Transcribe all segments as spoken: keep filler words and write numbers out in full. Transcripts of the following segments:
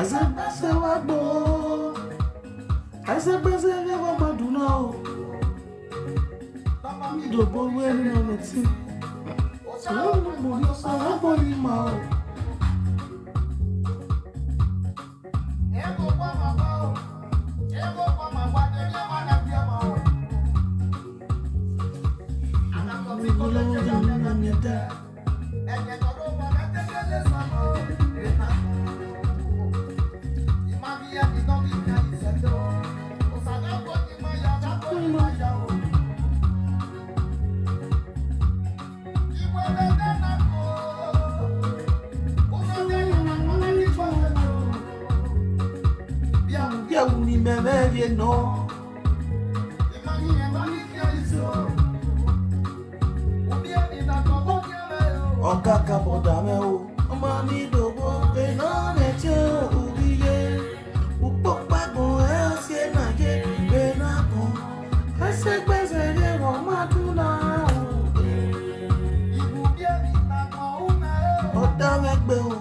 Azagbase wa gbo. Azagbase wa gbo duna o. Baba mi do bo we ni no ti. Sala mo ni sala bo ni ma o. Ọkaka bọdame o, ọmọ mi dògbò, iná rẹ̀ tí ò wúyé. Púpọ̀ pàgbọ́n ẹ̀ ṣe náà yé, ìwé náà kàn. Ẹsẹ̀ gbẹ́sẹ̀ yé wọ́n máa tún náà o. Ọ̀dà mẹ́gbẹ́ o.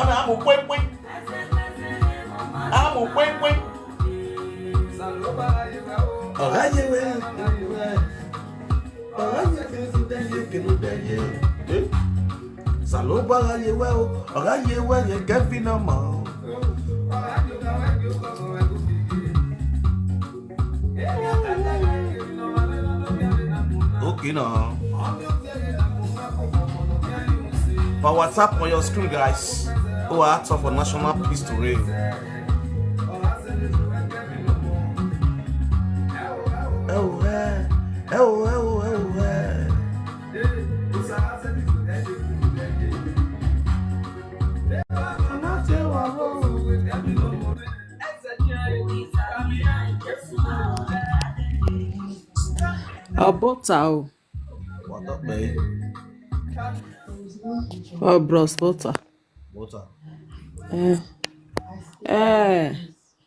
Ọ̀nà àmọ̀ pínpín. Àmọ̀ pínpín. Ọ̀rá yé wẹ́. Ọ̀rá yé wẹ́. Ọ̀rá yé wẹ́. Kìlú dẹ̀ yé. Sàlóbára yé wẹ́ o. Ọ̀rá yé wẹ́ yẹn kẹ́fì náà mọ̀. Okay now. For WhatsApp on your screen, guys. Oh, I ask for national peace to reign. Oh, eh. Oh, oh, oh, oh, eh. Abota o. What up, babe? Oh, bros, butter. Butter. Eh. Eh.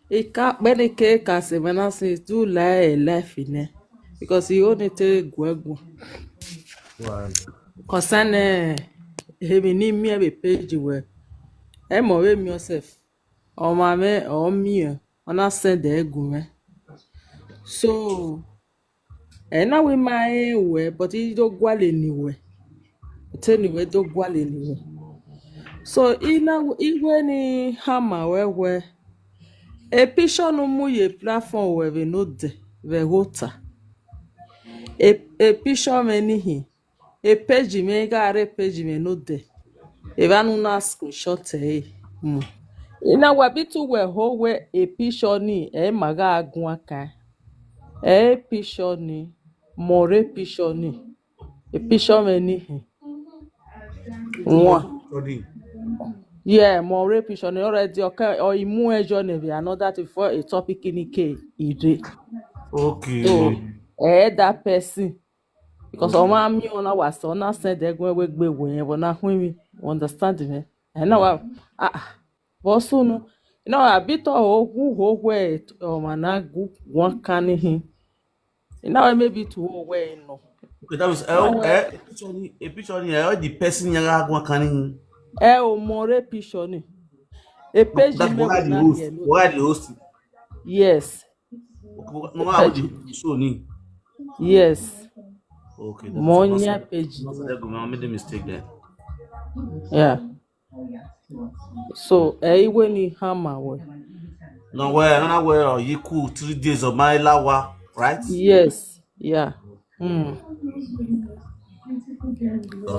Ika bene ke ka se mena se tu la e life ne. Because you only take gwegwo. Why? Concern eh, he mi ni mi e be page we. E mo we mi yourself. O ma me o mi e. Ona send e gu me. So ena we ma e we, but i do gwale ni we. Te ni we do gwale ni we. So ina iwe ni hama we we. E picture no mu ye platform we we no de we hota. E e picture me ni hi. E page me ga re page me no de. E va nu na screenshot e mu. Ina wa bitu we ho we e picture ni e maga agun aka. E picture ni more picture ni. E picture me ni he. One. Sorry. Yeah, more picture ni already. Okay, or imu ejo ne be another thing for a topic in ke ide. Okay. So, eh, that person. Because ọmọ mi ọ̀nà wà sọ ọ̀nà send ẹgbẹ́ wẹ́gbẹ́ wò yẹn bọ̀ náà hún mi. You understand me? Ẹ̀ náà wà ah ah. Bọ́ sónú. Iná wà bí tọ́ òhù òhù ẹ̀ ọ̀mà náà gù wọ́n ká níhìn. Iná wà maybe tó òhù ẹ̀ nọ. Okay, that means eh, eh, a picture ni a picture ni eh, the person yẹn ra wọn kan ní. Ẹ ò mọ rẹ picture ni. A page That's why mẹ́wàá the náà host. Yẹn ló Why the host? Yes. Okay, no, why would the show ni? Yes. Okay, that's Mo not ní so- page. Not so good. I made a mistake there. Yeah. So, eh, iwe ni hama we. No, well, another way, or you cool three days of my lawa, right? Yes. Yeah. Mm.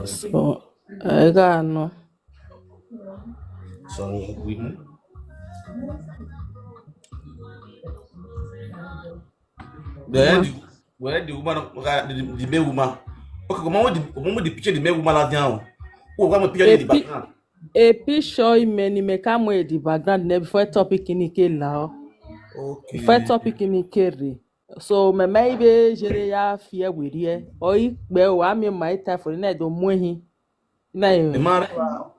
So, I got no. Sorry, we Then the, well, the woman, uh, the, the, the male woman. Okay, come on with the, come on with the picture, the male woman out there. Oh, come with picture in the background. A picture in many make am with the background ne before topic in the case now. Okay. Before topic in the case. So me maybe jere ya fear with ye. Or if be wa me my type for the night don't mwehi. Na you. The man,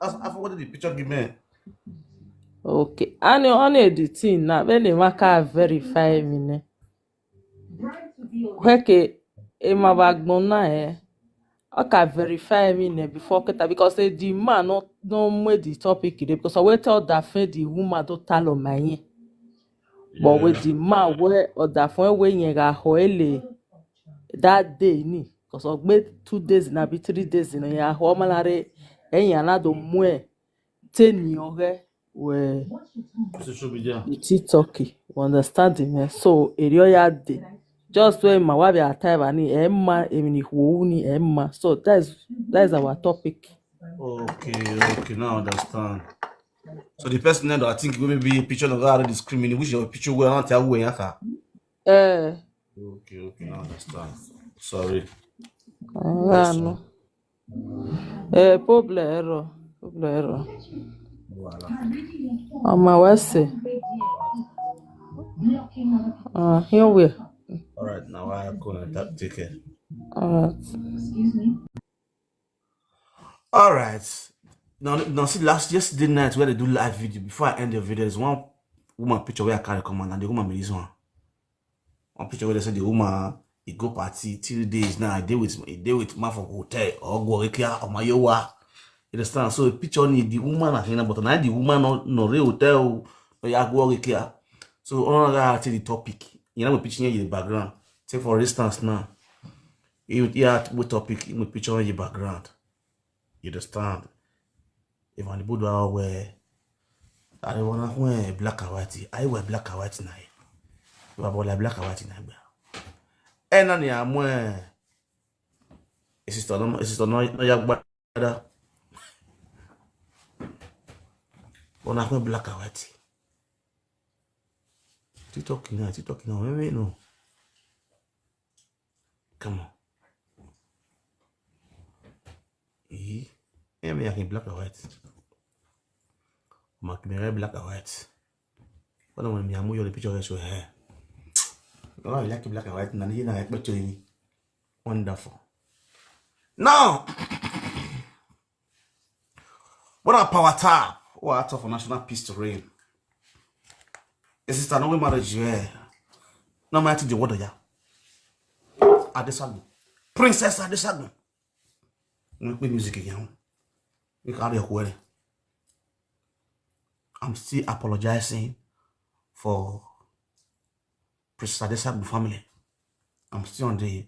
I, I forgot the picture give me. Okay. And on the thing now, when the marker verify me ne. Hweke, ema ba gbon na, eh. Ọ ka verify me ne before keta, because, eh, the man no, no make the topic dey, because I wait tell that friend the woman don tell on my ear. But with the man where or that friend wey yen ga ho ele that day ni, because of me two days na be three days na ya ho malare, eh, ya na do mwe te ni ore we Social media. The TikTok, you understand me? So area ya de. Just when my wife are tired ni emma, emini huuni emma. So that's, that's our topic. Okay, okay, now I understand. So the person that I think maybe picture of God discriminate, which your picture where not tell where yaka. Eh. Okay, okay, now I understand. Sorry. Ah, no. Eh, problem error. Problem error. Voilà. On my Wednesday. Uh, here we. All right, now I gonna ta- take care. All right. All right. Now, now see last yesterday night where they do live video. Before I end the video, there's one woman picture where I carry come on, and the woman made this one. One picture where they say the woman, he go party three days now. He dey with, he dey with man for hotel or go Orekia or Mayowa. You understand? So the picture need the woman at him, but now the woman no, no real hotel. No, ya go Orekia. So another guy take the topic. You know, we picture in the background. Take for instance now. You, you have to topic in the picture in the background. You understand? If on the board are where I don't wanna wear black and white. I wear black and white now. You have all black and white now. And then I'm wearing a sister, no, a sister, no, no, ya gbada. Wanna wear black and white. TikTok now, TikTok now. Wait, wait, no. Come on. Eh? Eh, me, I can black and white. My camera black and white. What I want me, I'm your picture show hair. Oh, I like black and white. None of you like picture. Wonderful. Now, what a power tap. What a for national peace to reign. A sister, no we marriage you. No matter the word ya. Adesagbo. Princess Adesagbo. We play music again. We carry your query. I'm still apologizing for Princess Adesagbo family. I'm still on the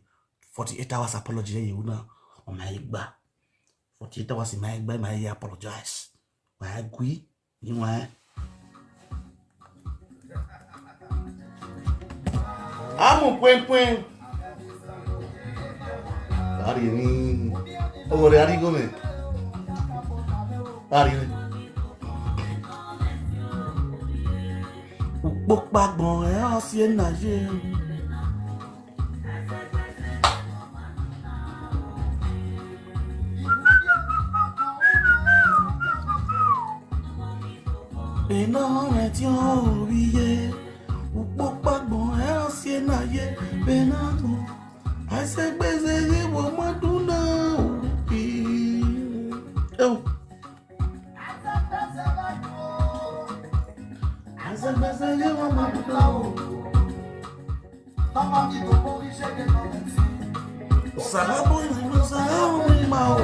forty-eight hours apology. You know, on my igba. Forty-eight hours in my igba, my apologize. My agree. You know, I'm a queen queen. Ari ni. Owó rẹ̀ arígò mi. Ari ni. Òpó pagbọ̀n ẹ̀ ọ́ sí ẹ̀ náà yé. Iná rẹ̀ tí ó rí yé, òpó pagbọ̀n ẹ̀ ọ́ sí ẹ̀ náà yé, bẹ́ẹ̀ náà mọ̀. Àìsègbèsè yé wọ́n mọ́ dún náà ò bí. Ẹ o. Àìsègbèsè yé wọ́n mọ́ dún náà ò. Salabo ni mo sa o ma o.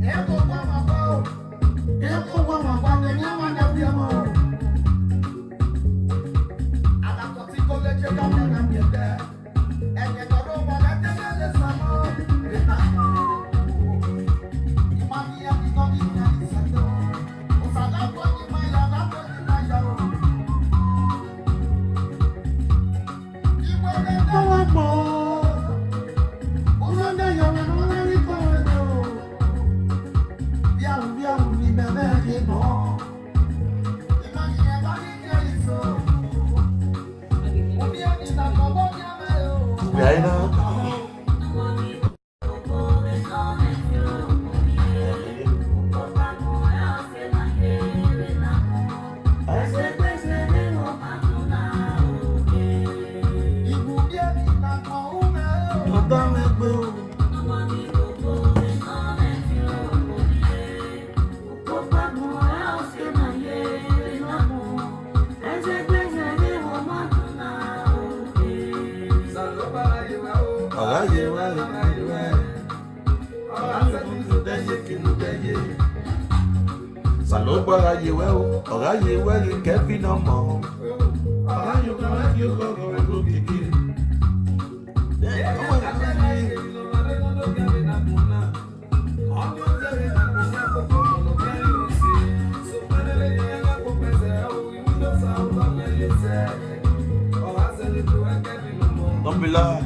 Eko wa ma ba ni ma na bi mo. Salogbara yewe o, ọ̀rá yewe ye Kevin ọmọ. Ọ̀rá yewe ye Kevin ọmọ. Don't be lie.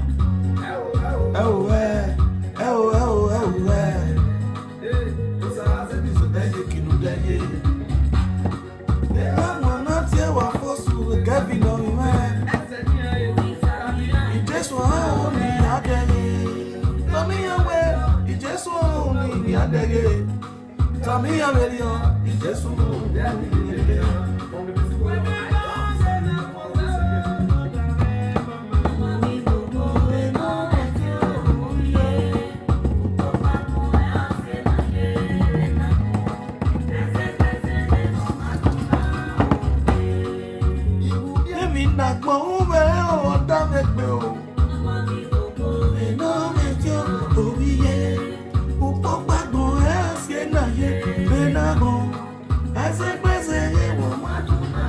Ẹ ò ẹ, ẹ ò ẹ ò ẹ ò ẹ. Ẹ ò ẹ, kìlú dẹ́yẹ. Ẹ mwana tie wa fosu Kevin ọmọ. Ìjẹ́sùn àwọn ni adẹ́yẹ. Tọ́míyàwó ìjẹ́sùn àwọn ni adẹ́yẹ. Tọ́míyàwó ìjẹ́sùn àwọn ni adẹ́yẹ. Èmi nàgbọ́n ń bẹ ọ̀dà mẹ́gbẹ́ o. Ẹ̀nà mẹ́jọ orí yẹ. Òpó pàgbọ́n ẹ̀ ṣe náà yẹ. Bẹ́ẹ̀ náà gbọ́n. Ẹsẹ̀ pẹ́sẹ̀ yẹ wọ́n má tún náà.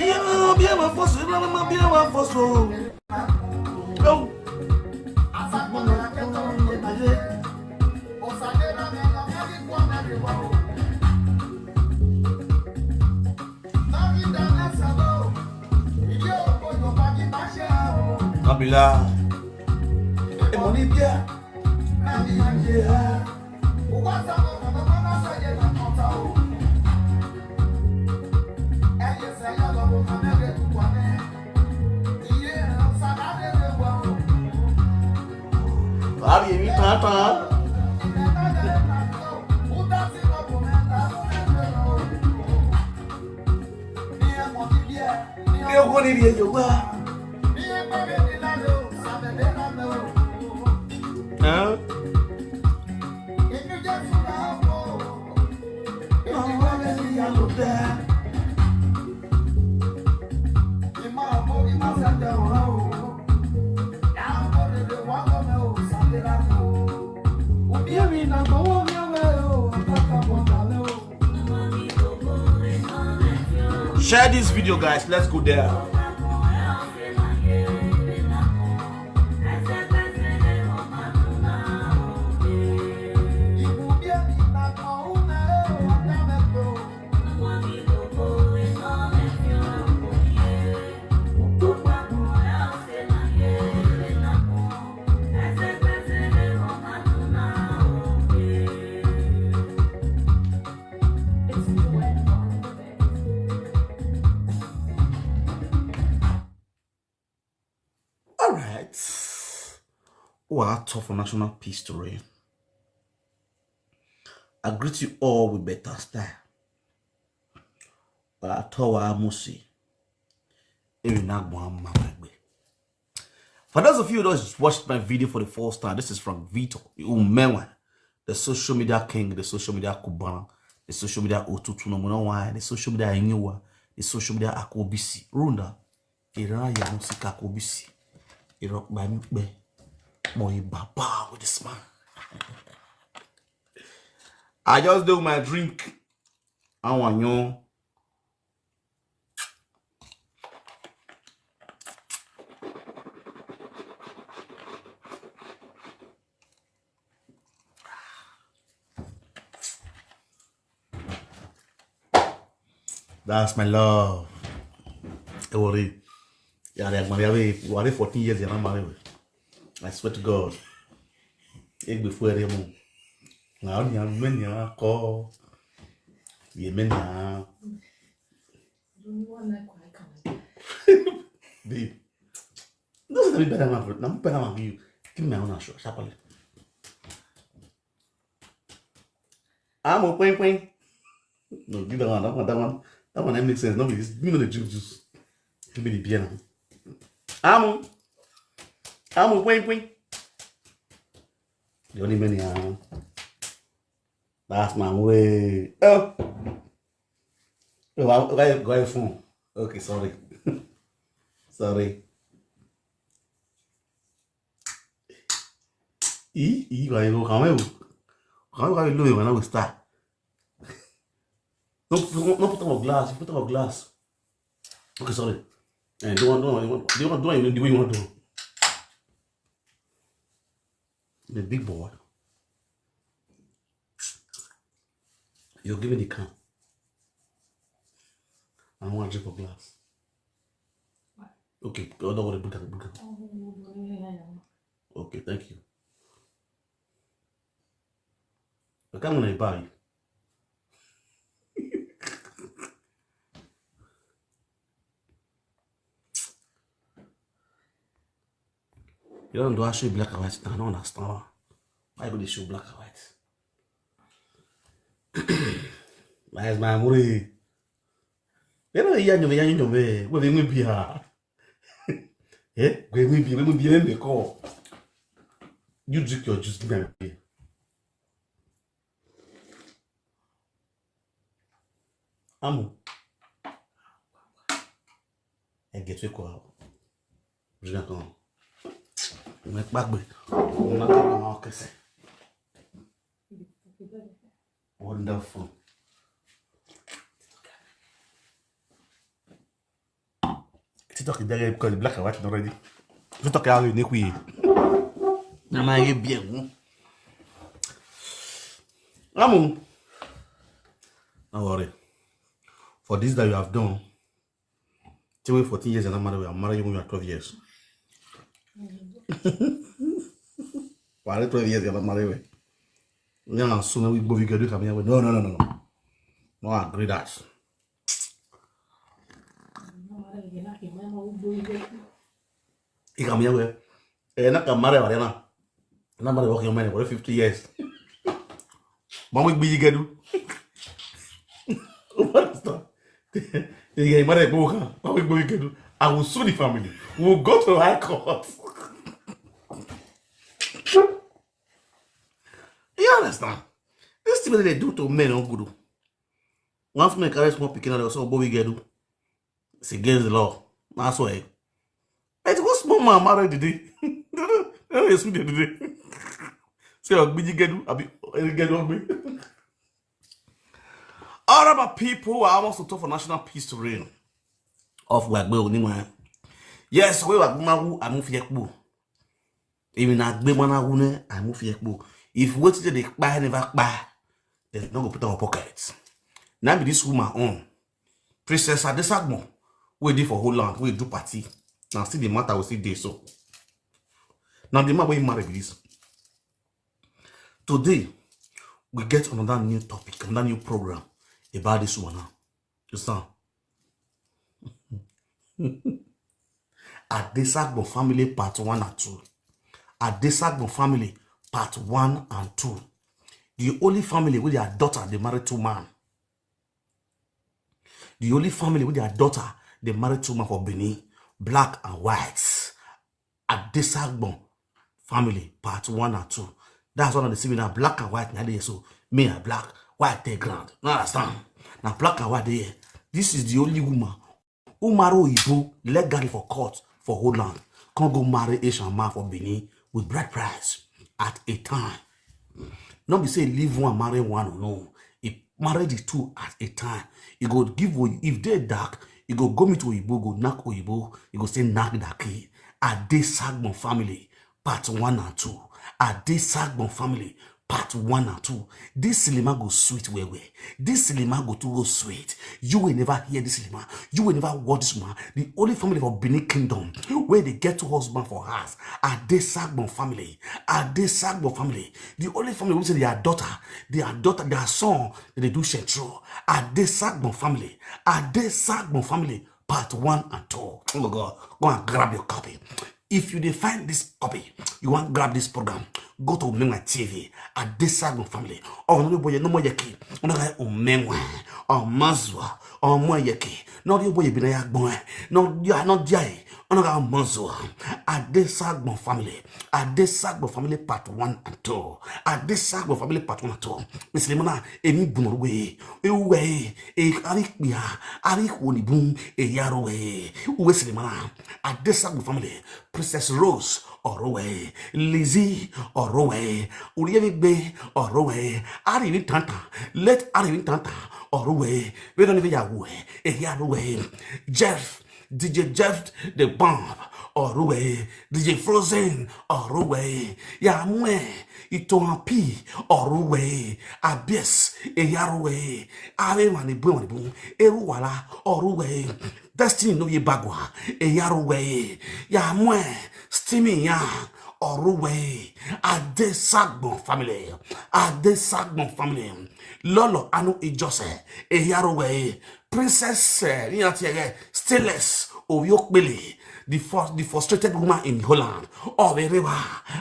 Iye bí ẹ máa fọ́sọ̀, iye bí ẹ máa fọ́sọ̀. Yo. Abila. Èmo ní bíà. Àbí èmi tán tán. Bí owó níbi èyí wá. Hàn? Share this video, guys. Let's go there. All right. Who are tough for national peace to reign? I greet you all with better style. But I tell what I must say. If you not go on my way. For those of you who just watched my video for the first time, this is Frank Vito Umewa, the social media king, the social media Cubana, the social media Otutu no Muna, the social media Inuwa, the social media Akobisi. Runda, Iran Yamusika Kobisi. Irok by me, boy, baba with this man. I just do my drink. I want you. That's my love. Ẹ wọrí. Yàrá ẹ̀gbọ́n mi, yàrá fourteen years yàrá máa rẹ̀ wẹ̀. I swear to God. Egbe fún ẹrẹ mu. Àwọn ènìyàn mẹ́nìyàn kọ́. Yẹ mẹ́nìyàn. Babe, no say na me buy that one for, na me buy that one give you. Give me my own as sharply. I'm a point point. No, give that one, that one, that one, that one that makes sense. No, this me no dey drink juice. Give me the beer now. I'm I'm a point point. The only many are that's my way. Oh. Oh, why, why, why phone? Okay, sorry. Sorry. E, e, why you come here? Come here, why you low when I will start? No, no, no put on glass. Put on glass. Okay, sorry. And do one, do one, do one, do one, do one the way you want to. The big boy. You give me the can. I want to drink for glass. Okay, I don't want to put that, put that. Okay, thank you. I can't want to buy. You don't do I show black and white. I don't understand why. Why you go dey show black and white? Why is my money? They don't hear you, hear you, we we be here. Eh? We we be, we we be, we call. You drink your juice, give me a beer. Amu. Ẹ get we call. Drink am. Mo gbàgbé. Mo máa gbàgbé àwọn kẹsẹ̀. Wonderful. TikTok is there because the black and white is already. TikTok is already naked. Na my A B M. Amu. Don't worry. For this that you have done, till we fourteen years and I'm married, I'm married when you are twelve years. Why twelve years and I'm married? Yeah, as soon as we go, we go do come here. No, no, no, no, no. No, I agree that. He come here, we. Eh, na ka marry wa na. Na marry wa ke mane for fifty years. Ma we gbe yigedu. What is that? Yeah, marry go kan. Ma we gbe yigedu. I will sue the family. We will go to high court. You understand? This thing wey they do to men no good o. One family carry small pikin and also obowi gedu. It's against the law. That's why. But go small man marry the day. No, no, yes, we did the day. Say ogbiji gedu, abi gedu ogbe. All of my people, I want to talk for national peace to reign. Of Wagbe Oniwa. Yes, we Wagbe Mawu, I move here. Even na gbe mana wune, I move here. If what they buy never buy, they no go put our pocket. Now be this woman on. Princess Adesagmo, we dey for Holland, we do party. Now see the matter we see dey so. Now the man we marry be this. Today, we get another new topic, another new program about this one now. You understand? Adesagbo family part one and two. Adesagbo family part one and two. The only family with their daughter, they married two man. The only family with their daughter, they married two man for Benin, black and white. Adesagbo family part one and two. That's one of the similar black and white. Now they so me are black, white they ground. You understand? Now black and white they here. This is the only woman who marry Oyibo legally for court for Holland. Can't go marry Asian man for Benin with bride price at a time. No be say leave one, marry one, no. He marry the two at a time. He go give way. If they dark, he go go meet Oyibo, go knock Oyibo. He go say knock the key. Adesagbo family, part one and two. Adesagbo family, part one and two. This cinema go sweet well well. This cinema go too go sweet. You will never hear this cinema. You will never watch this cinema. The only family for Benin Kingdom where they get two husband for house are Adesagbon family. Adesagbon family. The only family who say their daughter, their daughter, their son, they do central. Adesagbon family. Adesagbon family. Part one and two. Oh God, go and grab your copy. If you dey find this copy, you wan grab this program, go to Omenwa T V, Adesagbon family. Oh, no boy, no more yeki. No guy Omenwa, Omazwa, Omoyeki. No, you boy, be na yagbon. No, you are not jai. No guy Omazwa. Adesagbon family. Adesagbon family part one and two. Adesagbon family part one and two. Miss Limona, emi bunoruwe. Ewe, e ari kpia, ari honi bun, e yaro we. Uwe Limona. Adesagbon family. Princess Rose, Orowe, Lizzie, Orowe, Urievigbe, Orowe, Arivin Tanta, late Arivin Tanta, Orowe, we don't even Yahweh, Eyarowe, Jeff, D J Jeff the Bomb, Orowe, D J Frozen, Orowe, Yamwe, Itoan P, Orowe, Abies, Eyarowe, Ave Manibu, Manibu, Eruwala, Orowe, Destiny no ye bagwa. Eyaruwe. Yamwe. Steamy ya. Oruwe. Adesagbon family. Adesagbon family. Lolo Anu Ijose. Eyaruwe. Princess eh, Niyati Ege. Stainless. Oyokpele. The, frus- the frustrated woman in Holland. Oberewa.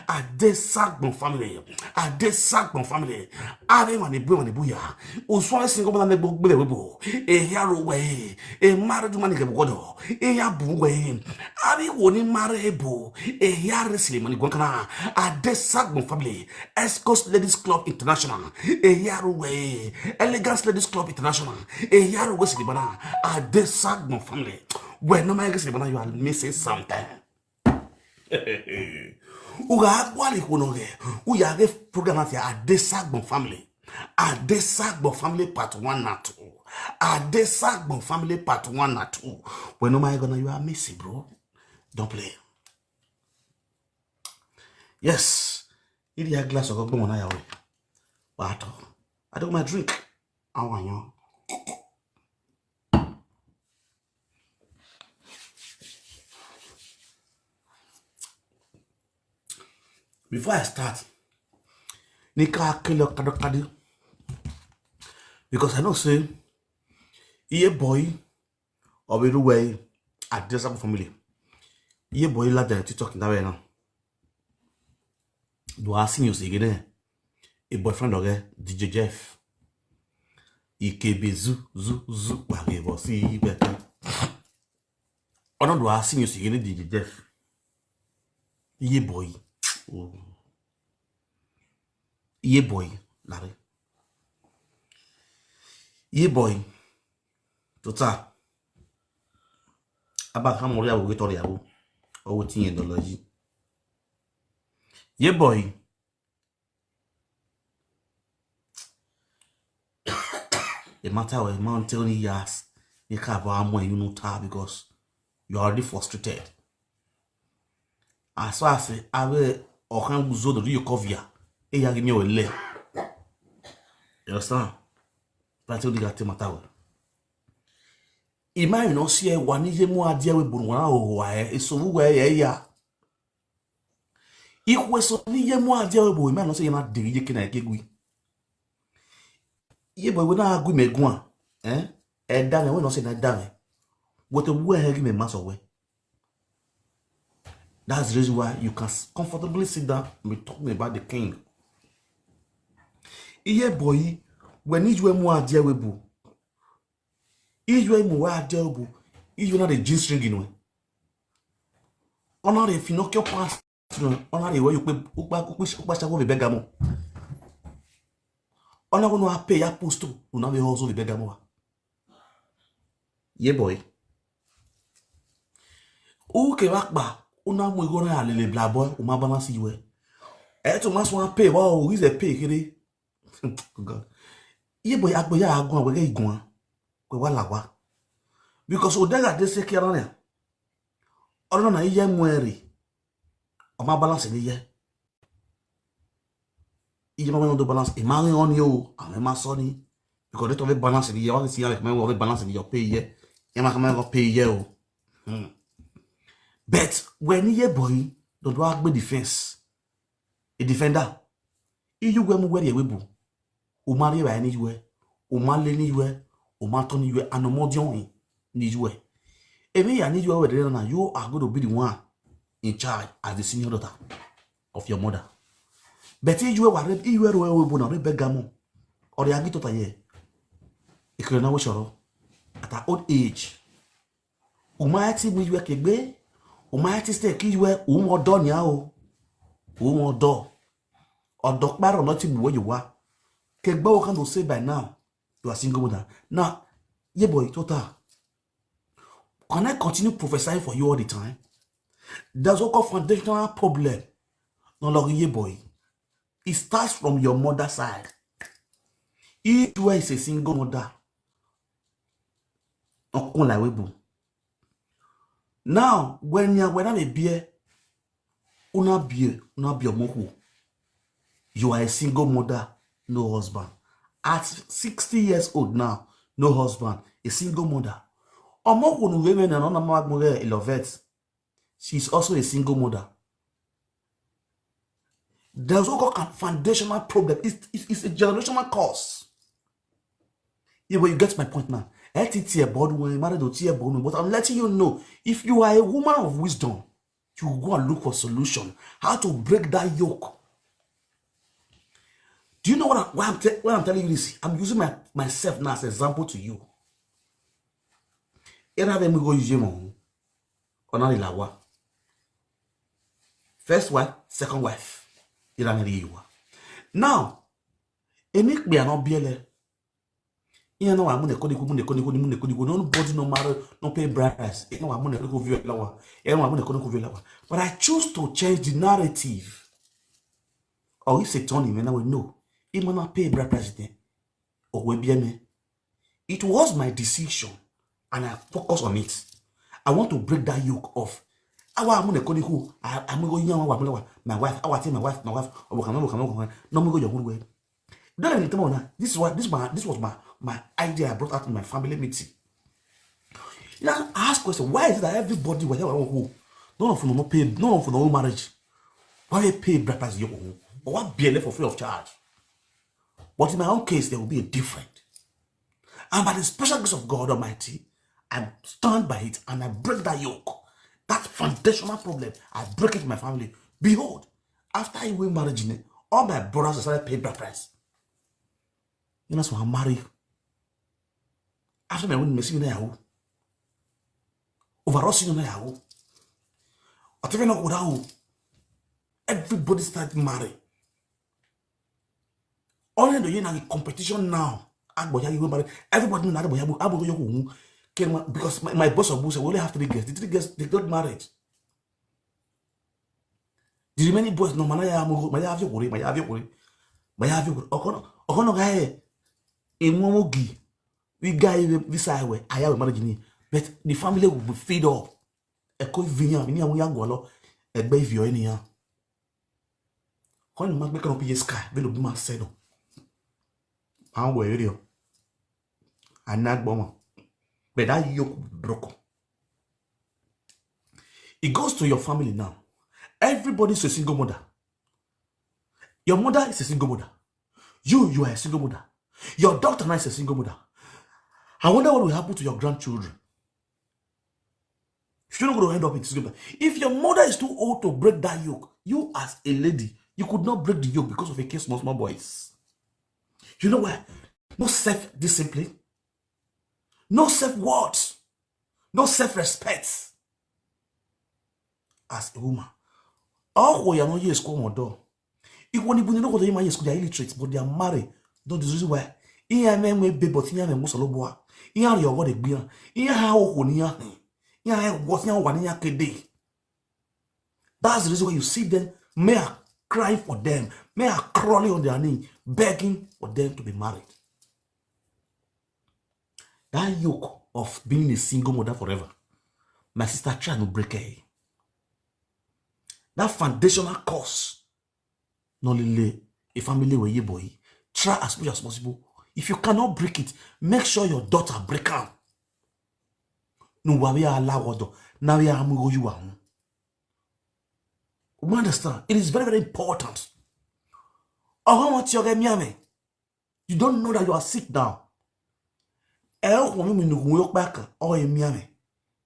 Adesagbon family. Adesagbon family. Ave mani bu mani buya. Uswa single man nebo gbele webo. Eyaruwe. E married woman ke bugodo. Eyabuwe. Abi woni marry ebo. Eyare sile mani gwankana. Adesagbon family. Escos Ladies Club International. Eyaruwe. Elegance Ladies Club International. Eyaruwe sile bana. Adesagbon family. When no man sile bana, you are missing something. Uga akwali kunoge. Uya ge program afi Adesagbon family. Adesagbon family part one na two. Adesagbon family part one na two. When no my gonna you are missing, bro. Don't play. Yes. Ili ya glass of gbon na yawe. Water. I took my drink. I want you. Before I start, nika kilo kado kadi. Because I know say, iye boy, obiru way, at this family. Iye boy la the TikTok in that way now. Do I see you again? A boyfriend of D J Jeff. Ikebe zu, zu, zu, wage bosi, ibe. Ono do I see you again, D J Jeff. Iye boy. Oh. Iye boy. Lare. Iye boy. Tota. Aba ka mo ri awo to ri awo. Owo ti yen do lo yi. Iye boy. The matter where man tell me yes, you can't buy more you know tar because you are already frustrated. As far as I will or can go zo the real cover, e ya give me a le. You understand? But I tell you that matter where. Imagine no see one ye more idea we bun one o wa e so we ya. Ikwe so ni ye mo adia we bo, me no say ye na deri ye kina ke gui. Ye boy we na gui me gua. Eh? E da me we no say na da me. What a we he me maso we. That's the reason why you can s- comfortably sit down and be talking about the king. Iye boy, when you mo adia we bo. Iye mo wa adia we bo. Iye na the jeans ring inwe. Ona re Pinocchio pass. Ona re we you pe upa upa upa shawo be begamo. Ona go no ape ya posto, una be hozo be begamo. Ye boy. U ke wa pa, una mu igona ya lele bla boy, u ma balance iwe. E to mas wan pay wa o, is a pay kere. God. Ye boy agbo ya agun we ge igun. We wa lawa. Because o daga de se kera ne. Ona na iye mu eri. O ma balance ni ye. Iye ma no do balance. E ma rin on you. Ame ma so ni. Because they have balance in your, see, like, my have balance in your pay here. You ma come have pay here. Oh. Hmm. But when you boy, don't walk with defense. A defender. You go mu where you will. O ma ri ba ni you. O ma le ni you. O ma to ni you. Anomodion ni you. Emi ya ni you where na, you are going to be the one in charge as the senior daughter of your mother. But you are, you are we bona re begamo. Or ya gito ta ye. Ikere na we shoro. At our old age, o ma ti mu you kegbe. O ma ti stay ki you, o mo do ni a o. O mo do. Odo paro no ti mu we you wa. Kegbe o kan do say by now, you are single mother. Now, ye boy, total. Can I continue prophesying for you all the time? There's what called foundational problem. No, look, ye boy. It starts from your mother side. If you are a single mother, okun la we bu. Now, when you, when I'm a beer, una beer, una beer moku. You are a single mother, no husband. At sixty years old now, no husband, a single mother. Omoku no women and ona magmore ilovet. She's also a single mother. There's what called foundational problem. It's, it's, it's a generational cause. Yeah, but you get my point now. L T T board when married to T board, but I'm letting you know, if you are a woman of wisdom, you go and look for solution. How to break that yoke. Do you know what I, why I'm, te- why I'm telling you this? I'm using my, myself now as an example to you. Ena ve mi go use mo. Ona ni lawa. First wife, second wife. Ira ni ri wa. Now, emi pe ano biele. Iye no wa mu ne kodi ku, mu ne kodi ku, mu ne kodi ku. Nobody no matter, no pay bride price. Iye no wa mu ne kodi ku view lawa. Iye no wa mu ne kodi ku view lawa. But I choose to change the narrative. Oh, if Satan, me now we know. He might not pay bride price then. Oh, we be me. It was my decision, and I focus on it. I want to break that yoke off. Awa mu ne kodi ku, I, I'm going young, my wife, I want my wife, my wife. Oh, come on, come on, come on. No, me go your own way. Don't let me tell you now. This is what this my this was my my idea I brought out in my family meeting. Now I ask question, why is it that everybody, whatever who, none of them no pay, none of them no marriage? Why they pay bride price you? Or what be left for free of charge? But in my own case, there will be a different. And by the special grace of God Almighty, I stand by it and I break that yoke. That foundational problem, I break it in my family. Behold, after I win marriage, all my brothers started paying bride price. You know, so I marry. After my win, Messi na yawo. Overall, senior na yawo. Whatever no go down. Everybody start marry. Only the year na competition now. Agboya you marry. Everybody na agboya bu abu yo ku. Because my, my boss of Busa, we only have three girls. The three girls, they got married. The remaining boys, no, man, I am, man, I have your worry, man, I have your worry. Man, I have your worry. Okono, okono guy, in Momogi, we guy, we side way, I have a marriage in. But the family will be feed up. A coin vinya, vinya, we are go, a bay view in here. When the man make up his sky, we look my saddle. I'm worried. I not bomber. But that yoke broke. It goes to your family now. Everybody's a single mother. Your mother is a single mother. You, you are a single mother. Your daughter now is a single mother. I wonder what will happen to your grandchildren. You're not going to end up in single mother. If your mother is too old to break that yoke, you as a lady, you could not break the yoke because of a case small, small boys. You know why? No self-discipline, no self-worth, no self-respect. As a woman, all who are not yes come on door. If one even know what you might school, they are illiterate, but they are married. Don't the reason why. Iya me me be but iya me musalo boa. Iya yo what a beer. Iya how who niya. Iya what ya one ya kede. That's the reason why you see them. May I cry for them. May I crawling on their knee, begging for them to be married. That yoke of being a single mother forever, my sister, try to break it. That foundational cause, no lele, a family wey ye boy. Try as much as possible. If you cannot break it, make sure your daughter break am. No worry, allow what now we are going you are. We understand. It is very, very important. Oh, what you get me? You don't know that you are sick now. Eh, oh, mi ni kun yo pa kan. Oh, emi ame.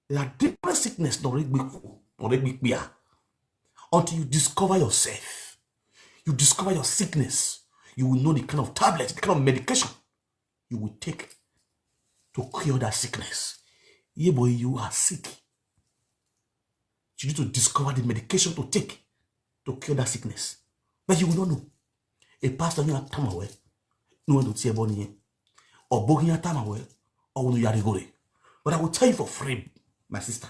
There are different sickness no re gbe ku, no re gbe pia. Until you discover yourself, you discover your sickness, you will know the kind of tablet, the kind of medication you will take to cure that sickness. Yeah, boy, you are sick. You need to discover the medication to take to cure that sickness. But you will not know. A pastor you are tamawe, no one to see a body. Or bogi ya tamawe, or no yarigore. But I will tell you for free, my sister.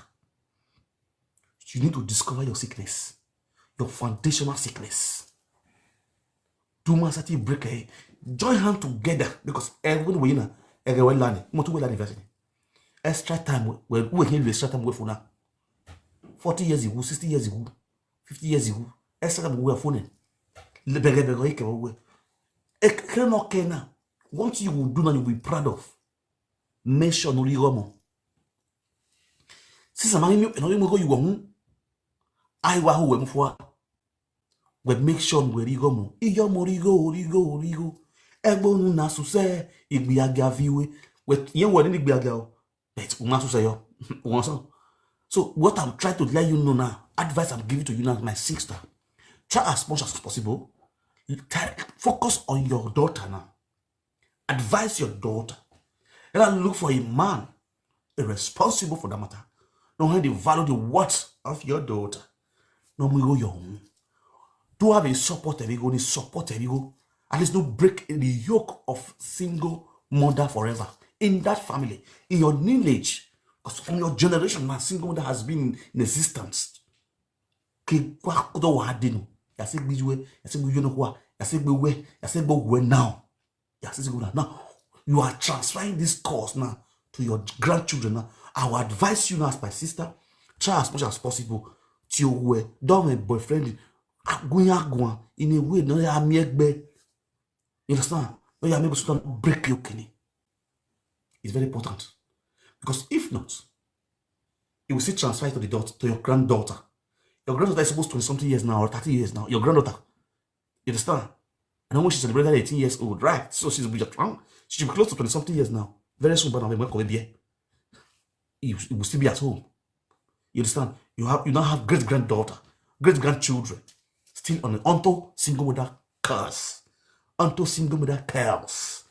You need to discover your sickness, your foundational sickness. Do master till break a join hand together because everyone we na everyone learning. Mo tun we learning version. Extra time we we can extra time we for now. Forty years ago, sixty years ago, fifty years ago, extra time we are phoning. Le bere bere ike we. E kere no kena. What you will do now, you'll be proud of. Make sure no rigo mo. Since I'm no rigo you go. I wa who we mfua. We make sure we rigo mo. Iyo mo rigo, rigo, rigo. Egbo nu na suse igbiaga viwe. We ye we ni igbiaga o. But we must say yo. Won so. So what I'm trying to let you know now, advice I'm giving to you now, my sister, try as much as possible. Try, focus on your daughter now. Advise your daughter. Let her look for a man, a responsible for that matter. Know how they value the worth of your daughter. No, we go young. Do have a support every go, support every go. At least no break the yoke of single mother forever in that family, in your lineage. Because from your generation, now single mother has been in existence. Ke kwa kudo wa dinu. Ya se gbiwe, ya se gbiwe no kwa, ya se gbiwe, ya se gbiwe now. Ya se gbiwe now. Now you are transferring this course now to your grandchildren now. I will advise you now as my sister, try as much as possible. Ti o we, don't have a boyfriend. Agun agun in a way no ya mi egbe. You understand? No ya mi go break your kidney. It's very important because if not, you will still transfer it to the daughter, to your granddaughter. Your granddaughter is supposed to be something years now or thirty years now. Your granddaughter, you understand? I know when she celebrated eighteen years old, right? So she's be she should be close to twenty something years now. Very soon, but I'm going to be here. You, you will still be at home. You understand? You have you now have great granddaughter, great grandchildren, still on the unto single mother curse, unto single mother curse.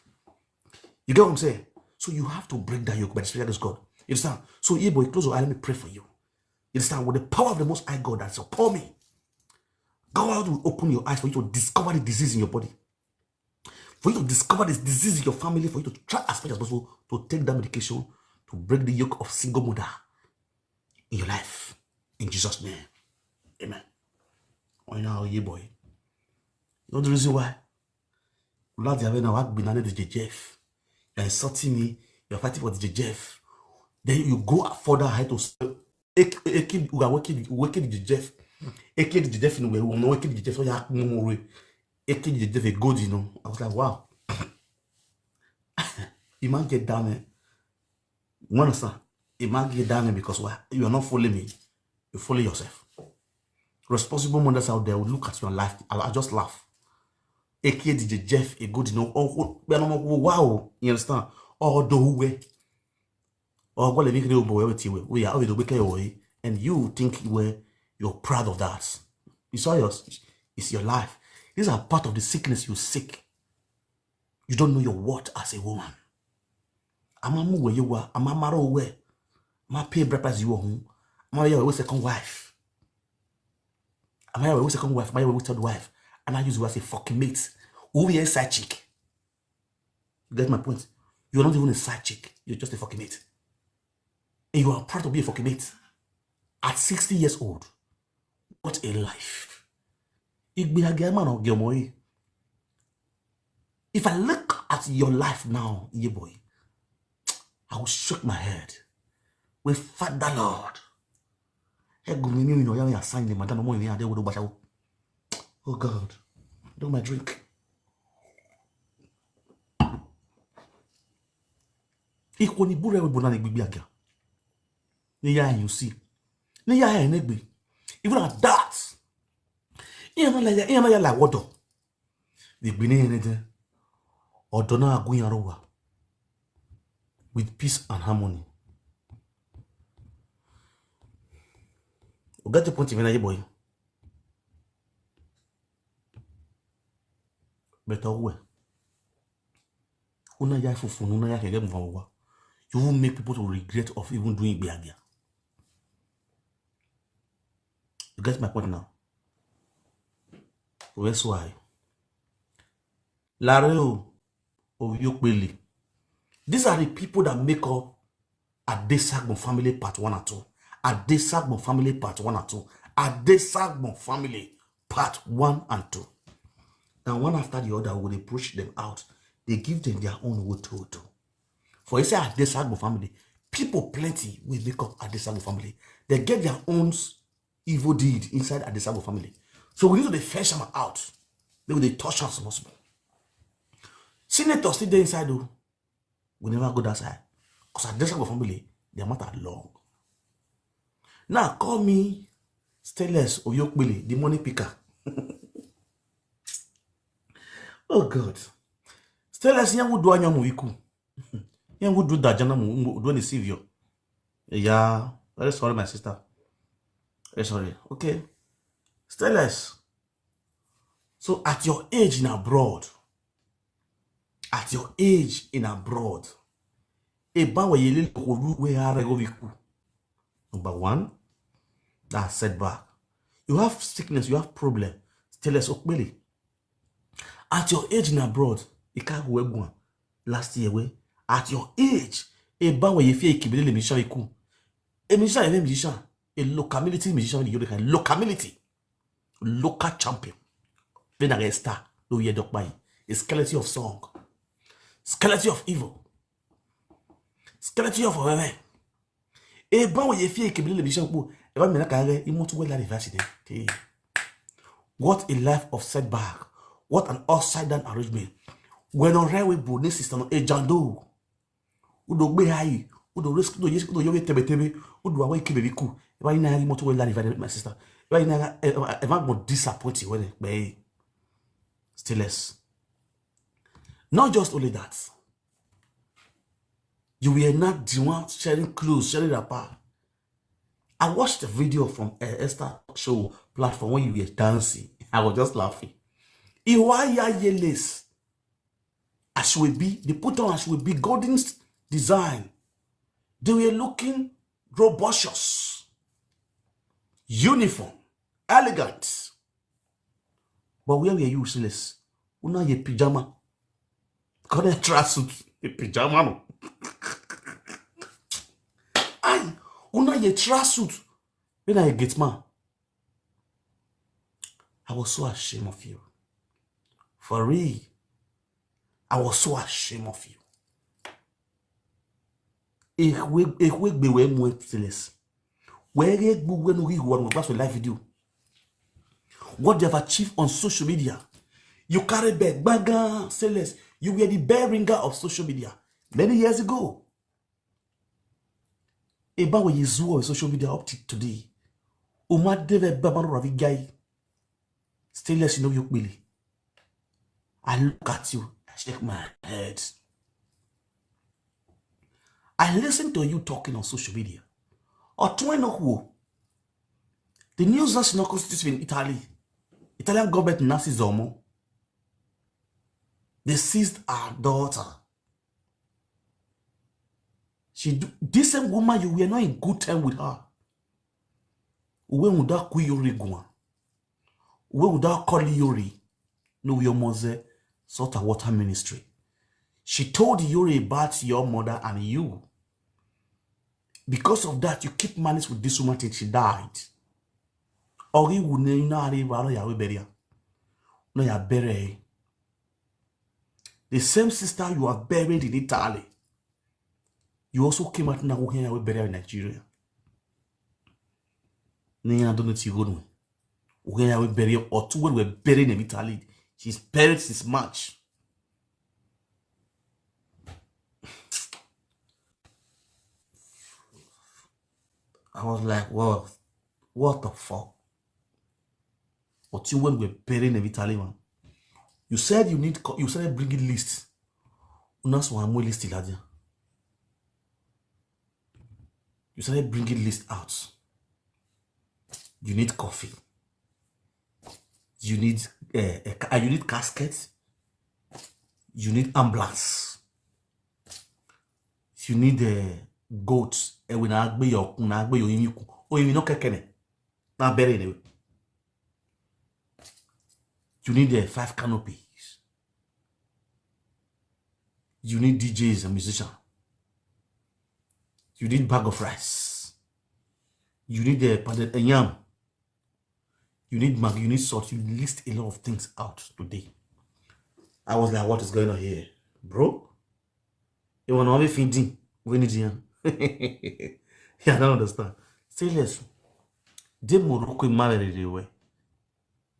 You get what I'm saying? So you have to break that yoke by the Spirit of God. You understand? So, yeah, boy, close your eye. Let me pray for you. You understand? With the power of the Most High God that's upon me, God will open your eyes for you to discover the disease in your body, for you to discover this disease in your family, for you to try as much as possible to take that medication to break the yoke of single mother in your life. In Jesus' name. Amen. Oh, you know, yeah, boy. You know the reason why? Lord, you have now been under the J J F. You're insulting me. You're fighting for the J J F. Then you go further ahead to s- Eke, Eke, we are working, working the J J F. Eke the J J F in a way, we know Eke the J J F, so you have more way. Eke the J J F a good, you know. I was like, wow. You man get down, man. You understand? You man get down, man, because why? You are not fooling me. You fooling yourself. Responsible mothers out there will look at your life. I, I just laugh. Eke the J J F a good, you know. Oh, oh, wow. You understand? Oh, do who we. Oh, go let me know boy, we we are always the wicked way. And you think where you're proud of that. It's all yours. It's your life. These are part of the sickness you sick. You don't know your worth as a woman. I'm a move where you are. I'm a marrow where. I'm a pay breakfast you are home. I'm a your second wife. I'm a your second wife. I'm a your third wife. And I use you as a fucking mate. Who be a side chick? You get my point? You're not even a side chick. You're just a fucking mate. And you are proud to be a fucking mate. At sixty years old, what a life. Igbe age ama na oge omo yi. If I look at your life now, yeah boy, I will shake my head. We Father Lord. Hey, go me, me, me, no, ya, ya, sign the madam, mo, ya, they would do. Oh God, do my drink. Iko ni bure we bona ni gbigbi aga. Ni ya you see. Ni ya he negbe. Even at that. Iya na la iya na ya la wodo. The gbini ene de. Odo na agun yarowa. With peace and harmony. You get the point, even, boy. Better way. Una ya fufu, una ya kege mwa. You will make people to regret of even doing biagia. You get my point now? That's why. Lareo Oyokpele. These are the people that make up Adesagbon family part one and two. Adesagbon family part one and two. Adesagbon family part one and two. Now, one after the other, we dey push them out. They give them their own wotowoto. For inside Adesagbon family, people plenty will make up Adesagbon family. They get their own evil deed inside Adesagbon family. So we need to dey fetch them out. They will dey touch us small small. Senator still dey inside though. We never go that side. Because Adesagbon family, their matter long. Now call me Stainless Oyokpele, the money picker. Oh God. Stainless, yan wudu anyamu iku. Yan wudu dajana mu, mu, do ni sivio. Yeah, very sorry, my sister. Very sorry. Okay. Stainless. So at your age in abroad, at your age in abroad, eba we yele kolu we are go viku. Number one, that setback. You have sickness, you have problem. Stainless Okpele. At your age in abroad, ikagu egwan last year we. At your age, eba we ye fie ikibele le musician iku. A musician, a musician, a locality musician, you can locality, local champion. Then I get star, no ye dok by. A skeleton of song, skeleton of evil, skeleton of whatever. Eba we ye fie ikibele le musician iku. Eba me na kare imotu we la reverse de. Hey. What a life of setback. What an upside down arrangement. When on railway bo ne sister no ejando. Udo gbe hai. Udo risk, udo yes, udo yowe tebe tebe. Udo awe ikibele iku. Eba ina imotu we la reverse, my sister. Eba ina eva go disappoint you when be. Stainless. Not just only that. You were not the one sharing clothes, sharing wrapper. I watched a video from uh, Esther Talk Show platform when you were dancing. I was just laughing. Iwaya Yeles, Ashwebi, they put on Ashwebi golden s- design. They were looking robust, uniform, elegant. But where were you, Stainless? Una ye pajama. Kone tracksuit, a pajama no. Aye, una ye tracksuit. When I get man, I was so ashamed of you. For real, I was so ashamed of you. Ehwe ehwe gbe we mu Stainless. We ge gbu we no gi wa no gba so live video. What they have achieved on social media. You carry bag, baga, Stainless. You were the bell ringer of social media many years ago. Eba we you on social media up to today. Uma deve baba ravi guy. Stainless, you know you really. I look at you, I shake my head. I listen to you talking on social media. Or twenty who? The news national constitution in Italy. Italian government Nazi Zomo. They seized our daughter. She do, this same woman, you were not in good time with her. Uwe muda kuyori gwa. Uwe muda koli yori. No, your mother salt and water ministry. She told Yori about your mother and you. Because of that, you keep malice with this woman till she died. Ori wune ina ari ba no ya we bury her. No ya bury. The same sister you are buried in Italy, you also came out now here we bury her in Nigeria. Ni ya don't know ti go no. We ya we bury or two we bury in Italy. She's buried since March. I was like, "What, what the fuck?" But you, when we burying Evita Lima, you said you need co- you started bringing list. Unas one more list, Elijah. You started bringing list out. You need coffee. You need uh, a, ca- you need casket. You need ambulance. You need a goat. And when I be your kuna be your imiku. Oh, you know kekene. Now bury anyway. You need a five canopies. You need D Js and musician. You need bag of rice. You need a pounded a yam. You need mag. You need salt. You list a lot of things out today. I was like, "What is going on here, bro?" You want to be feeding? We need you. Yeah, I don't understand. Say less. The Morocco married the way.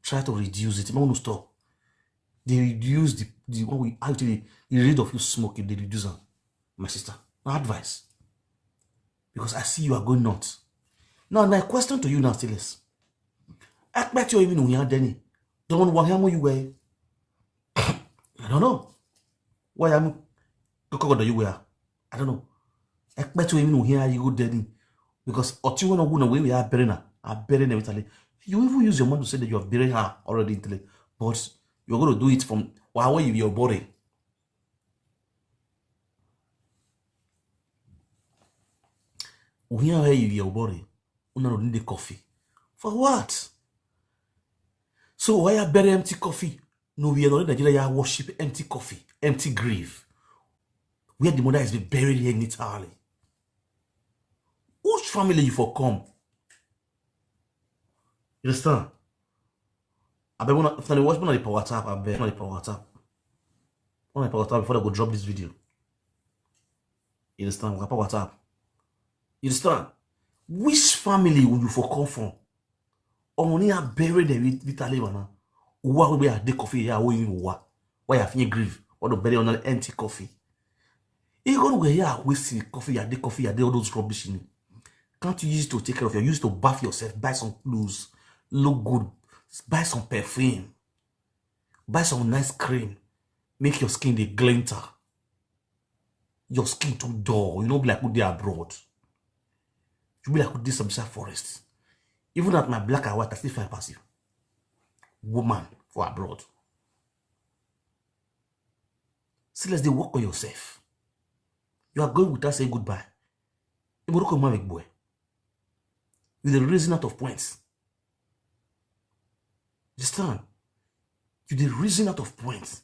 Try to reduce it. No, no, stop. They reduce the, the what we actually the rate of you smoking. They reduce them, my sister. My advice, because I see you are going nuts. Now, my question to you now still is: I bet you even know Danny. Don't want him you were. I don't know. Why am I you were? I don't know. I bet you even know here you go Danny. Because or you wanna go away we are burying her. I burying every time. You even use your mouth to say that you have buried her already in Italy. But you're gonna do it from why were you your body? Where are you your body? Una no need the coffee. For what? So why you bury empty coffee? No, we are not in Nigeria. You worship empty coffee, empty grave. Where the mother is being buried here in Italy. Which family you for come? You understand? I bet when I, if I watch when I power WhatsApp, I bet when I power WhatsApp. When I power WhatsApp before I go drop this video. You understand? I power WhatsApp. You understand? Which family would you for come from? Only I bury them with Vita Leva now. Why we are the coffee here? Why you wa? Why you feel grieve? What to bury on an empty coffee? You go where you are wasting coffee, you are the coffee, you are the all those rubbish in it. Can't you use it to take care of your use to bath yourself, buy some clothes, look good, buy some perfume, buy some nice cream, make your skin the glinter, your skin too dull, you know, be like who they abroad. You be like who this some forest. Even at my black and white, I still find pass you. Woman for abroad. See, let's they work on yourself. You are going without saying goodbye. Morocco man boy. You the reason out of points. Understand? You the reason out of points.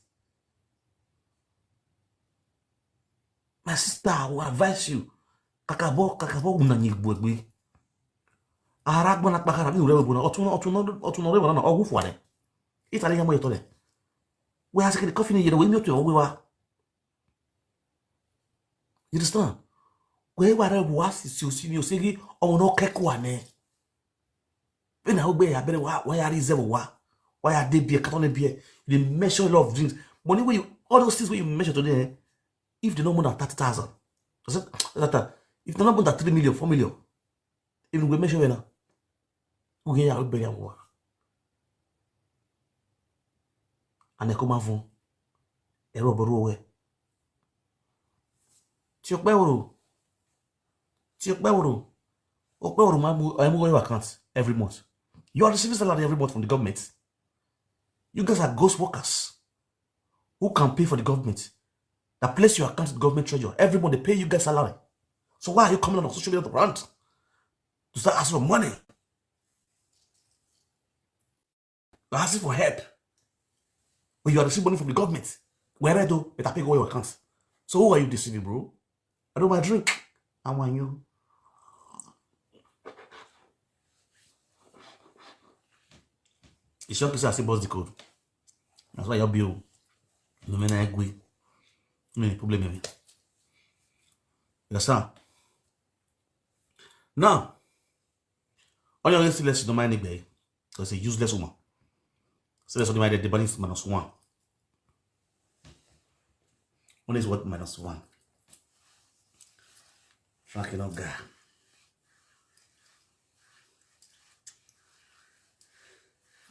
My sister, I will advise you. Kakabo, kakabo, una ni gbogbo. Aragba na kpakara ni rewe bona. Otun otun otun rewe na ogu fuare. Italy ya mo yetole. We ask the coffee ni yere we mi otu ogu wa. You understand? We wa re wa si si si ni o segi omo no keku ane. When I go ya bere wa wa ya reserve wa. Wa ya de beer, carton beer. You dey measure a lot of drinks. Money where you all those things where you measure today, eh, if they no more than thirty thousand, I said that time, if they no more than three million, four million, even we measure now. We get ya we bury am wa. And they come out from a rubber row where. Ti o pe woro. Ti o pe woro. O pe woro ma mu e mu your account every month. You are receiving salary every month from the government. You guys are ghost workers who can pay for the government. That place your account to the government treasurer. Every month they pay you guys salary. So why are you coming on social media to rant? To start asking for money. You're asking for help. But you are receiving money from the government. Where I do, but I pay go your account. So who are you deceiving, bro? I don't buy drink. I want you. It's your case I say boss the code. That's why your bill. No man I agree. No problem with it. You understand? Now, on your list, let's don't mind it, babe. Because a useless woman. So that's what divided the balance minus one. One is what minus one. Fucking up guy.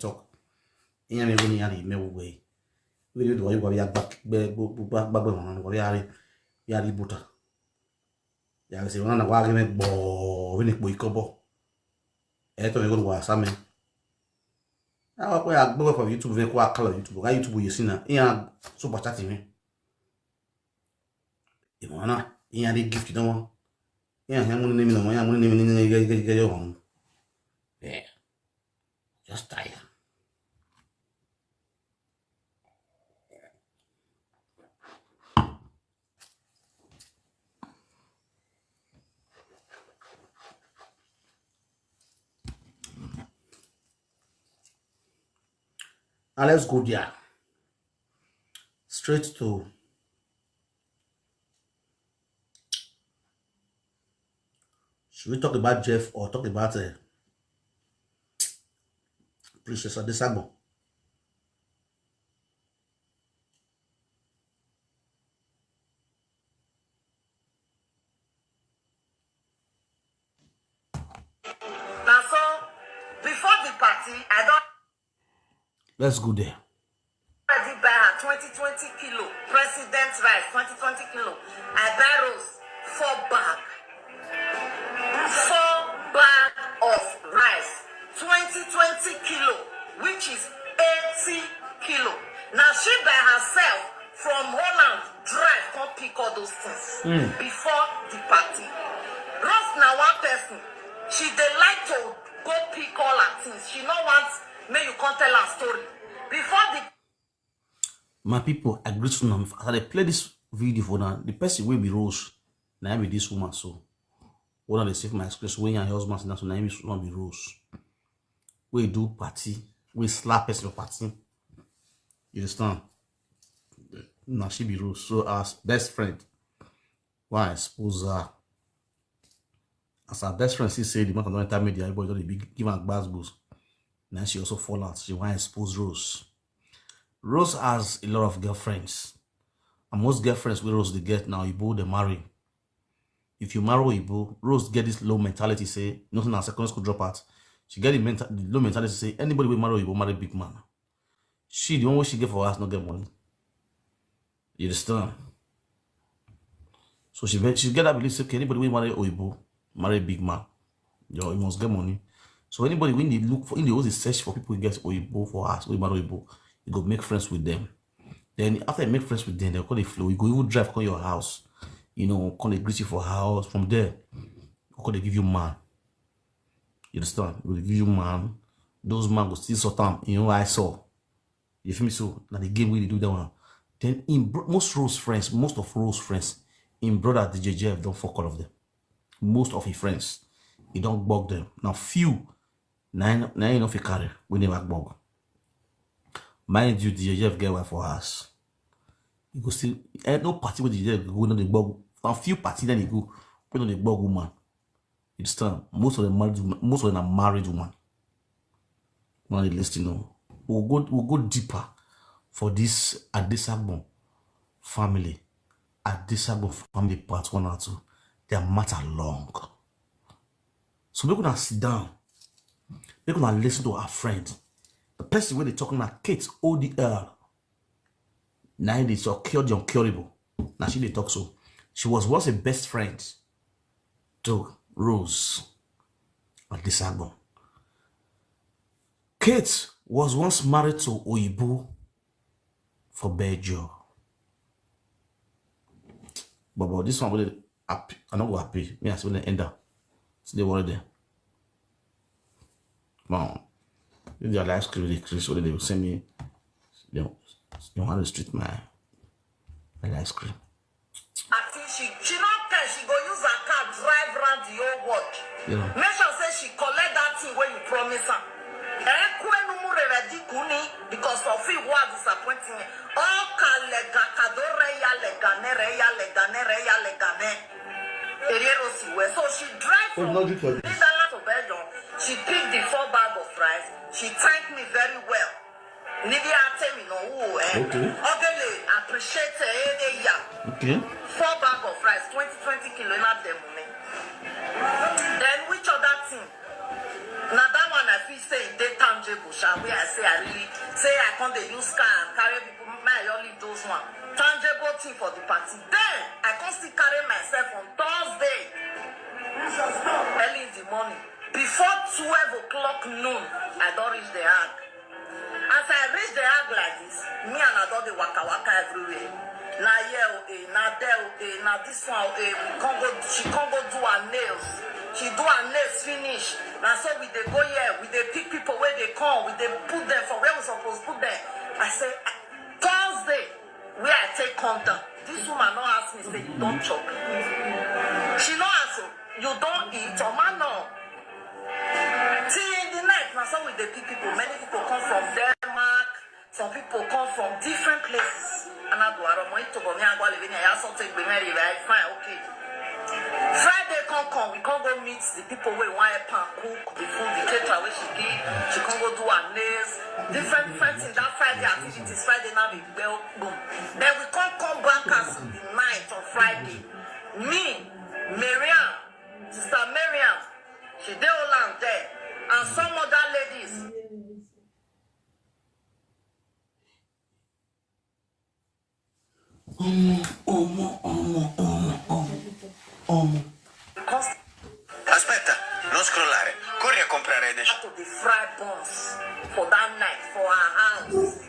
talk. Inya me go ni ya ni me wo we. We do wa yugo ya back be bu bu back back be wan wa ya ri ya ri buta. Ya se wan na wa ge me gbo we ni po ikobo. E to me go wa sa me. Awa ko ya gbo for YouTube ve ko akala YouTube. Ga YouTube ye sina. Inya super chat me. Imana, inya di gift no. Inya ya muni nemi no, inya muni nemi ni ga ga ga yo. Yeah. Just tired. And let's go there. Straight to, should we talk about Jeff or talk about uh, Princess Adesagbo? Now, so before the party, I don't Let's go there. Already buy her twenty twenty kilo president rice, twenty twenty kilo. I buy Rose four bag, four bag of rice, twenty twenty kilo, which is eighty kilo. Now she by herself from Holland drive come pick all those things before the party. Rose na one person. She dey like to go pick all her things. She no want make you come tell her story. Before the My people, I greet you now. As I play this video for now, the person will be Rose. Now be this woman so. One of the save my excuse when your husband now so now be Rose. We do party, we slap person for party. You understand? Now she be Rose. So as best friend, why expose her? As her best friend still say the matter don enter media, everybody don dey big give her gbas gbos. Now she also fall out. She wan expose Rose. Rose has a lot of girlfriends. And most girlfriends wey Rose dey get now, Igbo dey marry. If you marry Igbo, Rose get this low mentality say nothing na secondary school dropout. She get the, mental, the low mentality say anybody wey marry Igbo marry big man. She, the one wey she get for house, no get money. You understand? So she bet she get that belief say okay, anybody wey marry Oyibo, marry big man. You, you must get money. So anybody when they look for, in the always search for people who get Oyibo for house, wey marry Oyibo, you go make friends with them. Then after you make friends with them, they call the flow. You go even drive come your house. You know, come they greet you for house. From there, go come they give you man. You understand? Will give you man. Those man go still sort am. You know, I saw. You feel me? So now the game really do that one. Then in bro- most Rose friends, most of Rose friends, in brother D J Jeff don't fuck all of them. Most of his friends, he don't bug them. Now few, nine nine of carry, we never bug. Mind you, D J Jeff get wife for us. You go still eh, no party with D J Jeff go no the bug. A few party then he go, we no the bug woman. You understand? Most of the married women, most of them are married women. When they listen, no. We'll go, we'll go deeper for this Adesagbo family. Adesagbo family part one and two. Their matter long. So make una sit down. Make una listen to our friend. The person wey dey talk na Kate O D L. Now they so cure the uncurable. Now she dey talk so. She was once a best friend to Rose Adesagbo. Kate was once married to Oyibo for Belgium. But, but this one really happy. I no go happy. Me, I say, when they end up. So they worry them. Come on. If their life screen really increase, what they will send me? They, they want to restrict my, my life screen. Ati she she no care, she go use her car drive round the whole world. Yeah. Make sure say she collect that thing wey you promise am. Ekwenu murere dikuni because of it wa disappointing. Oka lega kadore ya lega nere ya lega nere ya lega ne. Erero si we. So she drive Oh, from not good for this. Netherlands to Belgium. She picked the four bag of rice. She thanked me very well. Nibi atemi no wo eh. Okay. Ogele appreciate eh ya. Okay. Four bag of rice, twenty twenty kilo na dem me. Then which other thing? Na that one I feel say e dey tangible sha, wey I say I really say I come dey use car and carry people, make I just leave those one. Tangible thing for the party. Then I come still carry myself on Thursday. Early in the morning, before twelve o'clock noon, I don reach The Hague. As I reach The Hague like this, me and her don dey waka waka everywhere. Na here o eh, na there o eh, na this one o eh. We come go, she come go do her nails. She do her nails finish. Na so we dey go here, we dey pick people wey dey come, we dey put them for where we suppose put them. I say, "Ah, Thursday, where I take come down, this woman no ask me say you don chop." She no ask o, "You don eat?" Or man no. Till the night, na so we dey pick people. Many people come from Denmark, some people come from different places. Anaduaro mo ito bo mi agwa lebe ni aya so te gbe meri ba fine, okay. Friday come come, we come go meet the people wey wan help am cook the food, the caterer wey she give. She come go do her nails, different different thing that Friday activities. Friday na be gbẹ boom. Then we come come back as the night on Friday. Me, Miriam, Sister Miriam, she dey Holland there, and some other ladies. Omo, omo, omo, omo, omo, omo. Because Aspetta, non scrollare. Corri a comprare dec- to dey fry buns for that night for her house.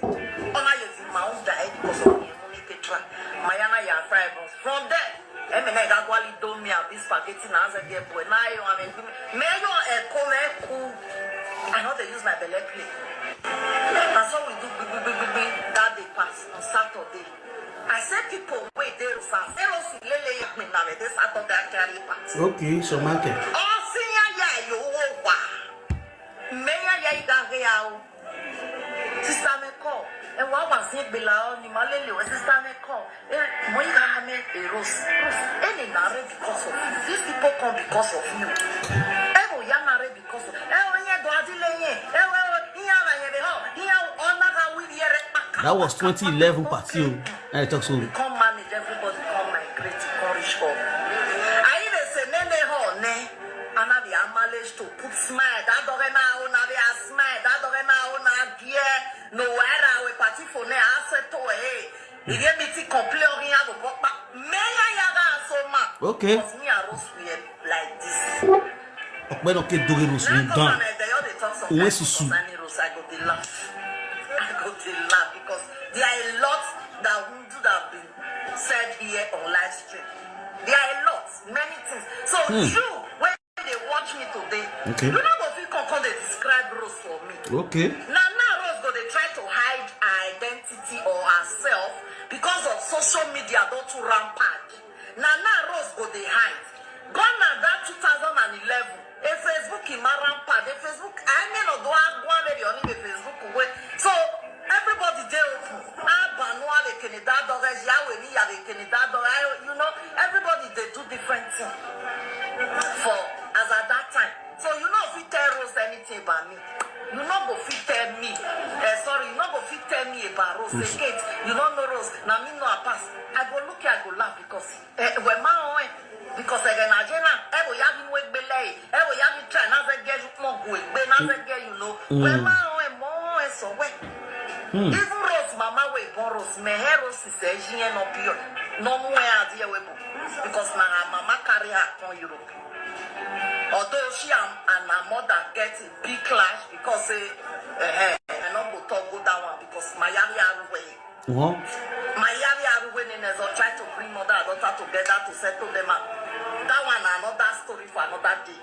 Ona ye fi ma un die because of the money petra. Mayana ya fry buns. From there, emi na ga gwali do mi abi spaghetti na aza get boy. Na yo ame me yo e ko me ku. I no dey use my belle play. Na so we do big big big big big that day pass on Saturday. I say people wey dey Rosa, say Rosi lele ye me na me dey Saturday I carry party. Okay, so market. Ọ sị ya ya yo wo wa. Me ya ya ida ge ya o. Sister me call. E wa wa si gbe la o ni ma lele o sister me call. E mo yi ka ha me e Rose. Rose, e ni na re because of you. These people come because of you. E mo ya na re because of. E o ye do adi le ye. E we o iya na ye be ho. Iya o na ga wi ye re. That was twenty eleven party o. I talk so. We come manage everybody, come migrate, come reach up. I even say, "Nene ho ne." And I be I manage to put smile. That dog na o na be a smile. That dog na o na gear. No where we party for ne. I said to eh. If you meet complain on here, but me ya ya ga so ma. Okay. Because me and Rose we like this. Ọpẹ́ náà ké dórí Rose ló Now dán. Governor, they all dey talk some Owó kind sùsù. concerning Rose. I go dey laugh. I go dey laugh because there are a lot that would have been said here on live stream. There are a lot, many things. So you, when they watch me today, Okay. You no go fit come come dey describe Rose for me. Okay. Na now Rose go dey try to hide her identity or herself because of social media don too rampant. Na now Rose go dey hide. Gone na that two thousand and eleven. A Facebook in ma rampant. A Facebook, I mean, no do I go on the only Facebook way. So everybody dey open. Abanu ale kene da dore ya we ni ya we kene da dore. You know, everybody dey do different thing for as at that time. So you no fit tell Rose anything about me. You no go fit tell me. Eh, sorry, you no go fit tell me about Rose. Again, you no know Rose. Na me know her pass. I go look here, I go laugh because eh, we ma o eh. Because eh, na jena, eh, we ya bi we gbele, eh, we ya bi try na ze get you mo go egbe na ze get you know. We ma o eh, mo eh, so we. Even Rose mama we born Rose, me he Rose is eh, she eh, no pure. No mo eh, adi eh, we bo. Because na her mama carry her come Europe. Although she and, and her mother get a big clash because eh, eh, eh, Talk go that one because my yari are way. Wọ́n My yari are way, Nenezo try to bring mother and daughter together to settle them up. That one na another story for another day.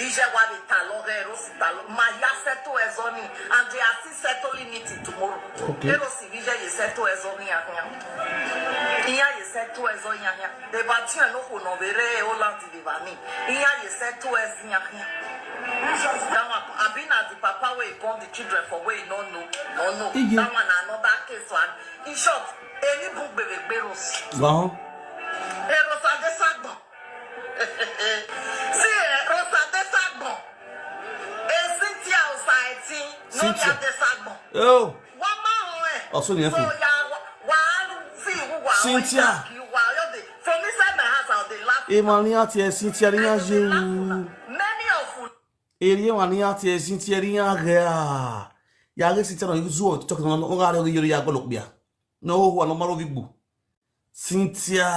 Ije wa de talo, Erosi talo. My ya settle Ezoni, and they are still settling it till tomorrow. Okay. Erosi, Ije ye settle Ezoni ya ya. Iya ye settle Ezoni ya ya. The battle no ko no vere Holland de vani. Iya ye settle Ezoni ya ya. That one, I been at the papa where he born the children for where he no know. No, no. Ige. That one another case one. In short, any book bebe beros. Gbọ́n. Eros Adesagbo. See, eh, Rosa Adesagbo. Eh, Cynthia Osaeti. No, Cynthia. Adesagbo. Yóò. Wọ́n máa ń rẹ̀. Ọ̀ṣun nìyẹn fi. So, ya, wà á fi ìwúwà àwọn Cynthia. ìyá kì í wà á yọ̀dẹ̀. From inside my house, I dey laugh. Ìmọ̀ ní àti ẹ̀sìn tí ẹ rí yàn ṣe wù. Many of you Èrè wà ní àti ẹ̀sìn tí ẹ rí yàn rẹ̀ à. Yàrá Cynthia náà yóò zú ọ̀tí tọ́kì náà ó rà rẹ̀ yọ̀rọ̀ yàgbọ́ lọ́pìà. Náà ó wà lọ́mọ́ lórí gbò. Cynthia.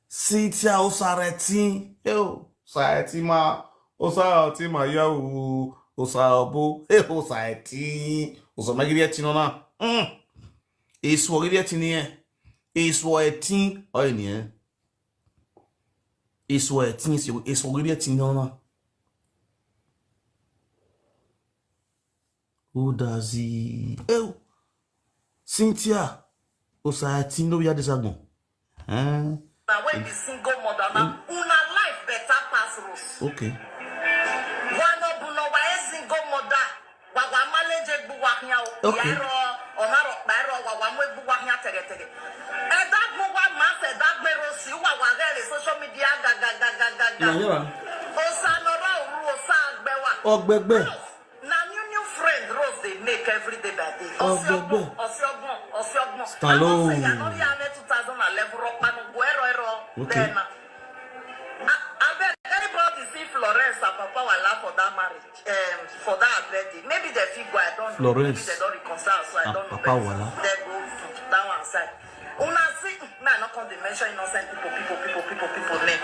Cynthia Osaretin. Ẹ o. Osaretin ma. Osaretin ma yá o. Osaretin. Ẹ Osaretin. Osaretin náà. Mm. Èso ọ̀gẹ́dẹ́ ẹ̀tì nìyẹn. Èso ẹ̀tì ọ̀yẹ́ nìyẹn. Èso ẹ̀tì èso ọ̀gẹ́dẹ́ ẹ̀tì náà. Who does he? Oh, Cynthia Osaretin ló yá Adesagbo. Eh, na wey be single mother na una life better pass Rose. Okay. Wa no bu no wa e single mother. Wa wa maleje gbu wa hia o. Okay. Ero, ona ro pa ero wa wa mo gbu wa hia tege tege. E da gbu wa ma se da gbe Rose wa wa re social media ga ga ga ga ga ga. Ìyá yóò wá. Osa no ro ru osa gbe wa. Ọgbẹgbẹ. Na new new friend Rose dey make every day by day. Ọgbẹgbẹ. Ọsẹ ọgbọn, ọsẹ ọgbọn. Stallone. I don say I no really have two thousand eleven rock panu go ero ero. Okay. Then, I, I beg anybody see Florence and Papa Wala for that marriage, um, for that birthday. Maybe they fit go, I don't know. Florence Maybe they don't reconcile, so I and don't know. Papa But Wala. They go down and side. Una see, me I no come dey mention innocent people, people, people, people, people name.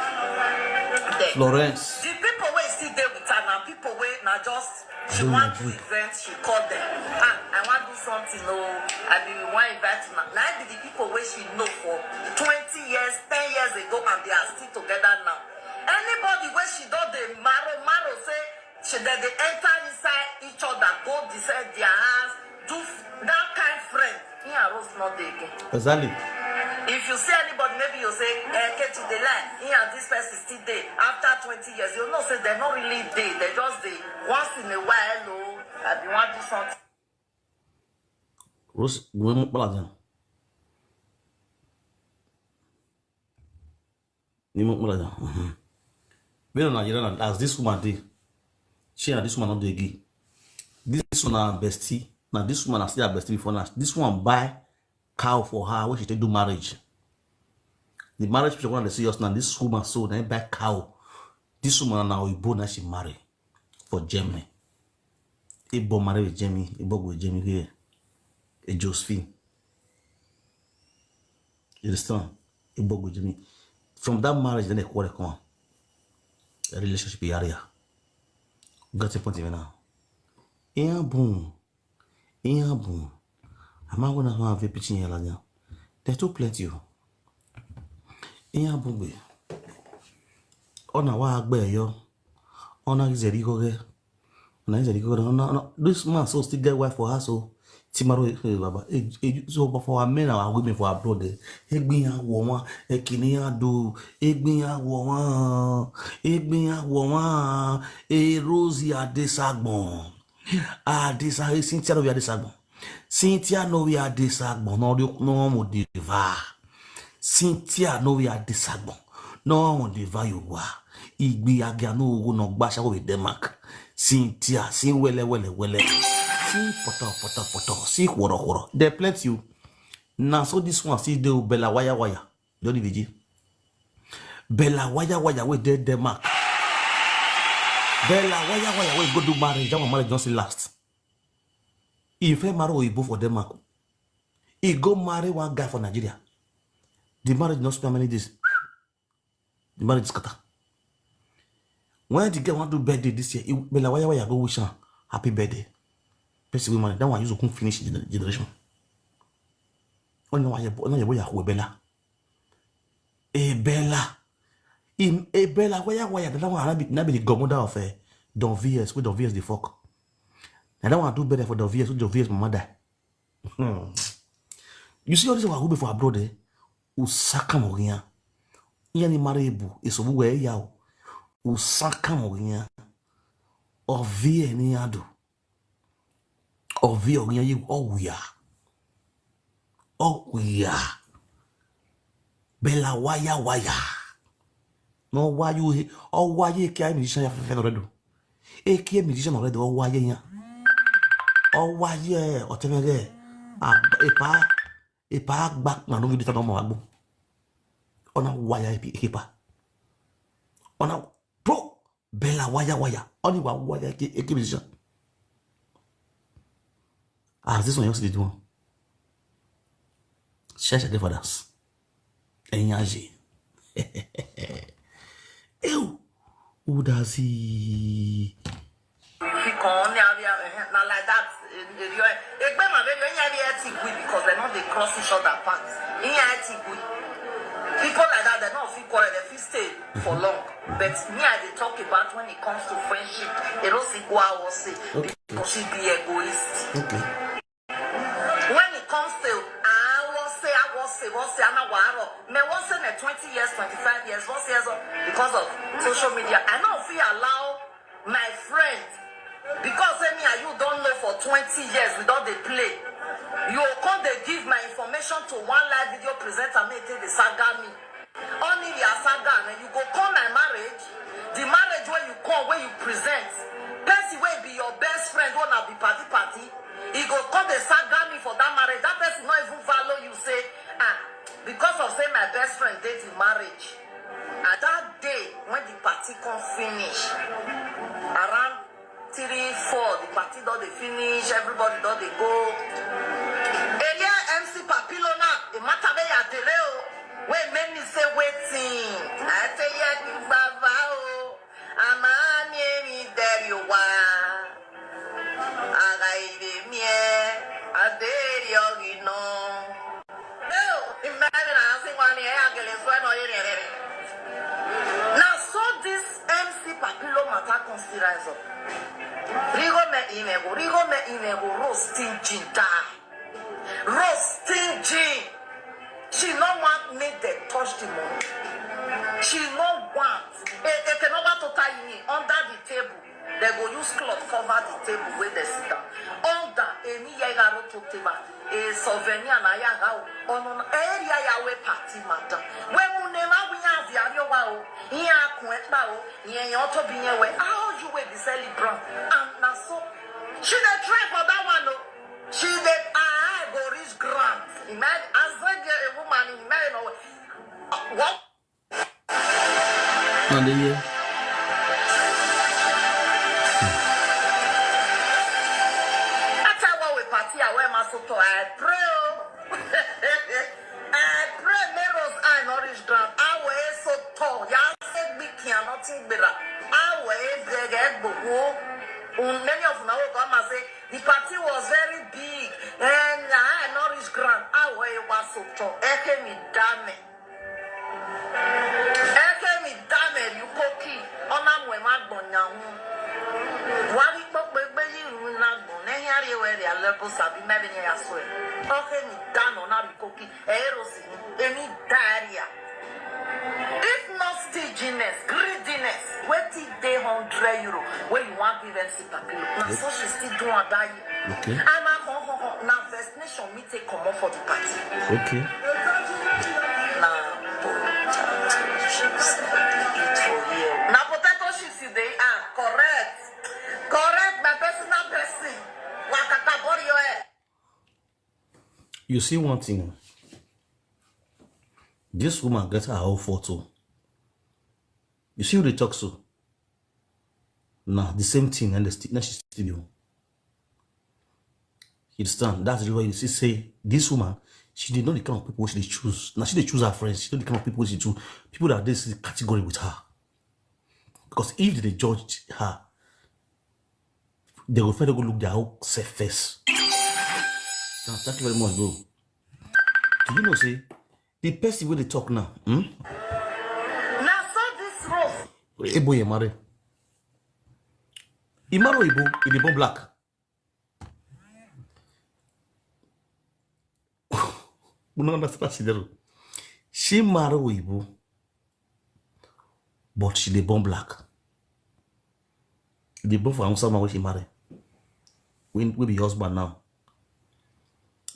There. Florence. The people wey still dey with her na people wey na just she Don't want agree. to event, she call them. Ah, I want do something. Oh, I be one invite una. Na be the people wey she know for twenty years, ten years ago, and they are still together now. Anybody wey she don dey marrow marrow say she dem dey enter inside each other, go decide their house, do f- that kind friend. Me and Rose no dey again. Exactly. If you see anybody, maybe you say, eh, Katie dey lie. He and this person still dey after twenty years. You know say they no really dey. They just dey once in a while. Oh, I be want do something. Rose, we mo pala jan. Ni mo pala jan. Mhm. Bẹ́ẹ̀ náà Nàìjíríà náà, as this woman dey, she and this woman no dey again. This one na bestie. Na this woman na still her bestie before now. This one buy cow for her when she take do marriage. The marriage picture wey dey see us now, this woman so na him buy cow. This woman na Oyibo na she marry for Germany. He born marry with Germany. He born with Germany here. A Josephine. You understand? He born with Germany. From that marriage, then they quarrel come. A relationship area. Got a point even now. Yeah, boom. Yeah, boom. I'm not gonna have a pitching here like that. They're too plenty. Oh. Yeah, boom. Be. Ona wa agbe yo. Ona izeri goge. Ona izeri goge. Ona, ona, this man so still get wife for her so. Timaro, eh, baba. Eh, eh, so for our men and our women for abroad, eh, egbin ya wo wan, ekini ya do, egbin ya wo wan, egbin ya wo wan, eh, Rosie Adesagbon. Adesa, eh, Cynthia no be Adesagbon. Cynthia no be Adesagbon. No, no, no, mo diva. Cynthia no be Adesagbon. No, mo diva you wa. Igbi agia no go no gbasha with Denmark. Cynthia, sing wele, wele, wele. Sing poto, poto, poto. Sing woro, woro. They plenty you. Now, so this one, see the Bella Waya Waya. Don't even Bella Waya Waya wey dey Denmark. Bella Waya Waya wey go do marriage. That one marriage don still last. He fit marry Oyibo for Denmark. He go marry one guy for Nigeria. The marriage no spend many days. The marriage scatter. When the girl want to birthday this year, he, Bella Waya Waya go wish her happy birthday. Person wey marry, that one use to come finish the generation. Only one year, only one year, Ebella. Ebella. Im Ebella, waya waya, that one na be, na be the godmother of uh, Don V S, wey Don V S dey fuck. Na that one do better for Don V S, wey Don V S mama die. Hmm. You see all this one who be for abroad, eh? Usaka moginya. Iya ni mare ebu, eso bu we ya o. Usaka moginya. Ovie ni ado. Ovie oginya ye oya. Oya. Bella waya waya. No why you he, oh why you can't musician ya fe no redo. E ki musician already, oh why ya. Oh why ya, otemege. Ah, epa, epa gba na no give it no more agbo. Ona waya epi epa. Ona bro, Bella waya waya. Only wa waya eke, eke musician. As this one you see the one. Share share for us. Enyaji. Ew. Udazi. Fi kan ni abi, eh, na like that, eh, eh, eh, egbe ma be, eh, eh, eh, ti gui because they no dey cross each other path. Eh, eh, ti gui. People like that, they no fit quarrel, they fit stay for long. But me, I dey talk about when it comes to friendship. They don't see go out say, okay, because she be egoist. Okay. When it comes to, ah, what say, I what say, what say, I'm a waro. Me what say, me twenty years, twenty-five years, what say, so, because of social media, I no fit allow my friend, because say me and you don't know for twenty years, we don't dey play. You come dey give my information to one live video presenter, make e take dey saga me. Only the saga, and you go call my marriage, the marriage where you call, where you present, person wey be your best friend, wanna be party party, he go come dey saga me for that marriage. That person no even follow you, say, ah, because of say my best friend dey the marriage. At that day when the party come finish, around three, four, the party don dey finish, everybody don dey go. Elia M C Papilona, the matter wey ya tere o, wey make me say wetin? I say, yeah, the baba o, ama ni emi deri wa, aga ire mi e, aderi ogino. No, imagine I say one year, I get a friend or anything. Now, so this M C Papillo matter come still rise up. Rigo me imego, Rigo me imego, roasting ginger. Roasting gin. She no want make dem touch the money. She no want. E, e, cannot to tie me under the table. They go use cloth cover the table where they sit down. Under any yaga to table, a souvenir na yaga, ono na area ya we party, madam. We mu ne ma we ya via yo wa o, ya ku e pa o, ya yo to bi ye we. How you we be celebrant? And na so she dey try for that one o. She dey, ah, go reach grant. Imagine, as a girl, a woman, imagine, what? And the year. After what we party, I wear my suit, I pray. Oh. I pray mirrors I nourish ground. I wear so tall. Y'all say big can nothing better. I wear big egg, but who? Many of now come and say the party was very big and I nourish ground. I wear was so tall. Eke mi dame. Eke mi dame, you cookie. Ona mwe magbonya hu. Wari kpokpe gbe yi ru na gbon. Nehi ari ewe ri alebo sabi mebe ni ya swe. Eke mi dano na ri cookie. Erosi. Emi daria. If not stinginess, greediness, wetin dey hundred euro wey you wan give M C Papillo? Na so she still do am that year. Okay. And na ho ho ho, na vaccination me take comot for the party. Okay. Na potato chips I dey eat for here. Na potato chips you dey eat? Ah, correct. Correct, my personal person. Wakaka body your head. You see one thing. This woman get her own photo. You see who they talk to? Now the same thing and the sti- now she still do. You understand? That's the way you see say this woman, she did not the kind of people she dey choose. Now she dey choose her friends. She not the kind of people she choose. People that this category with her. Because if they judge her, They go first go look their own self first. Now, thank you very much, bro. Do you know say the person wey dey talk now? Hmm? Na so this rose. Ebo ye marry. He marry Igbo, he dey born black. We no understand that scenario. She marry Oyibo, but she dey born black. Dey born for Hausa man wey she marry, wey wey be husband now.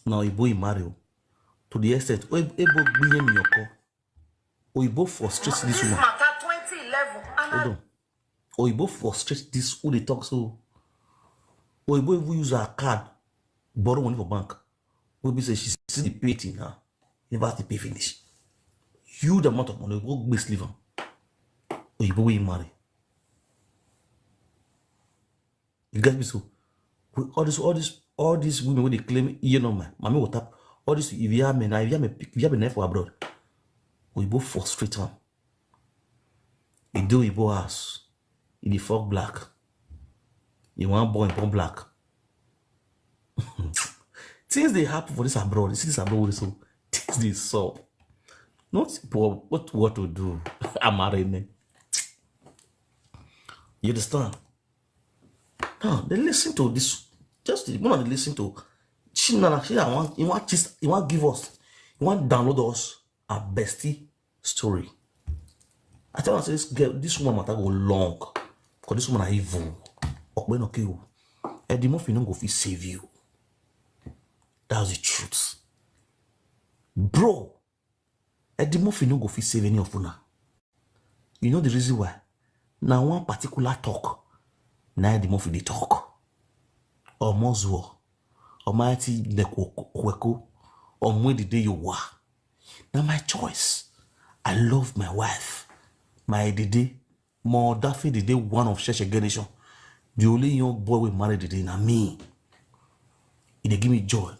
Na Oyibo he marry o, to the extent wey Ebo gbiye mi oko. Oyibo frustrate this This woman. Matter twenty eleven. And Hold I on. Oyibo frustrate this who dey talk so. Oyibo even use her card borrow money for bank. Wey be say she still dey pay till now. Never still pay finish. Huge amount of money, go gbe sleeve am. Oyibo wey he marry. You get me so? We- All this, all this, all these women wey dey claim, you know, my mommy will tap. All this, if you have me now, if you have me, if you have me for abroad, Oyibo frustrate am. He do Oyibo house. He dey fuck black. He wan born, born black. Things dey happen for this abroad. You see this abroad wey dey so, things dey sup. Not what, what, what to do. Amarene. You understand? Now they listen to this. Just the one they listen to. She na she I want you want just you want give us, you want download us a bestie story. I tell her say this girl, this woman matter go long, because this woman are evil. Okpenoke o. Eddie Murphy no go fit save you. That's the truth, bro. Eddie Murphy no go fit save any of una. You know the reason why? Na one particular talk na Eddie Murphy dey talk. Omozuo, Almighty Nekweko, Omwedide Yowa. Na my choice. I love my wife. My Dede, Mo Daffy Dede, one of Sheshe generation. The only young boy we married today na me. E dey give me joy.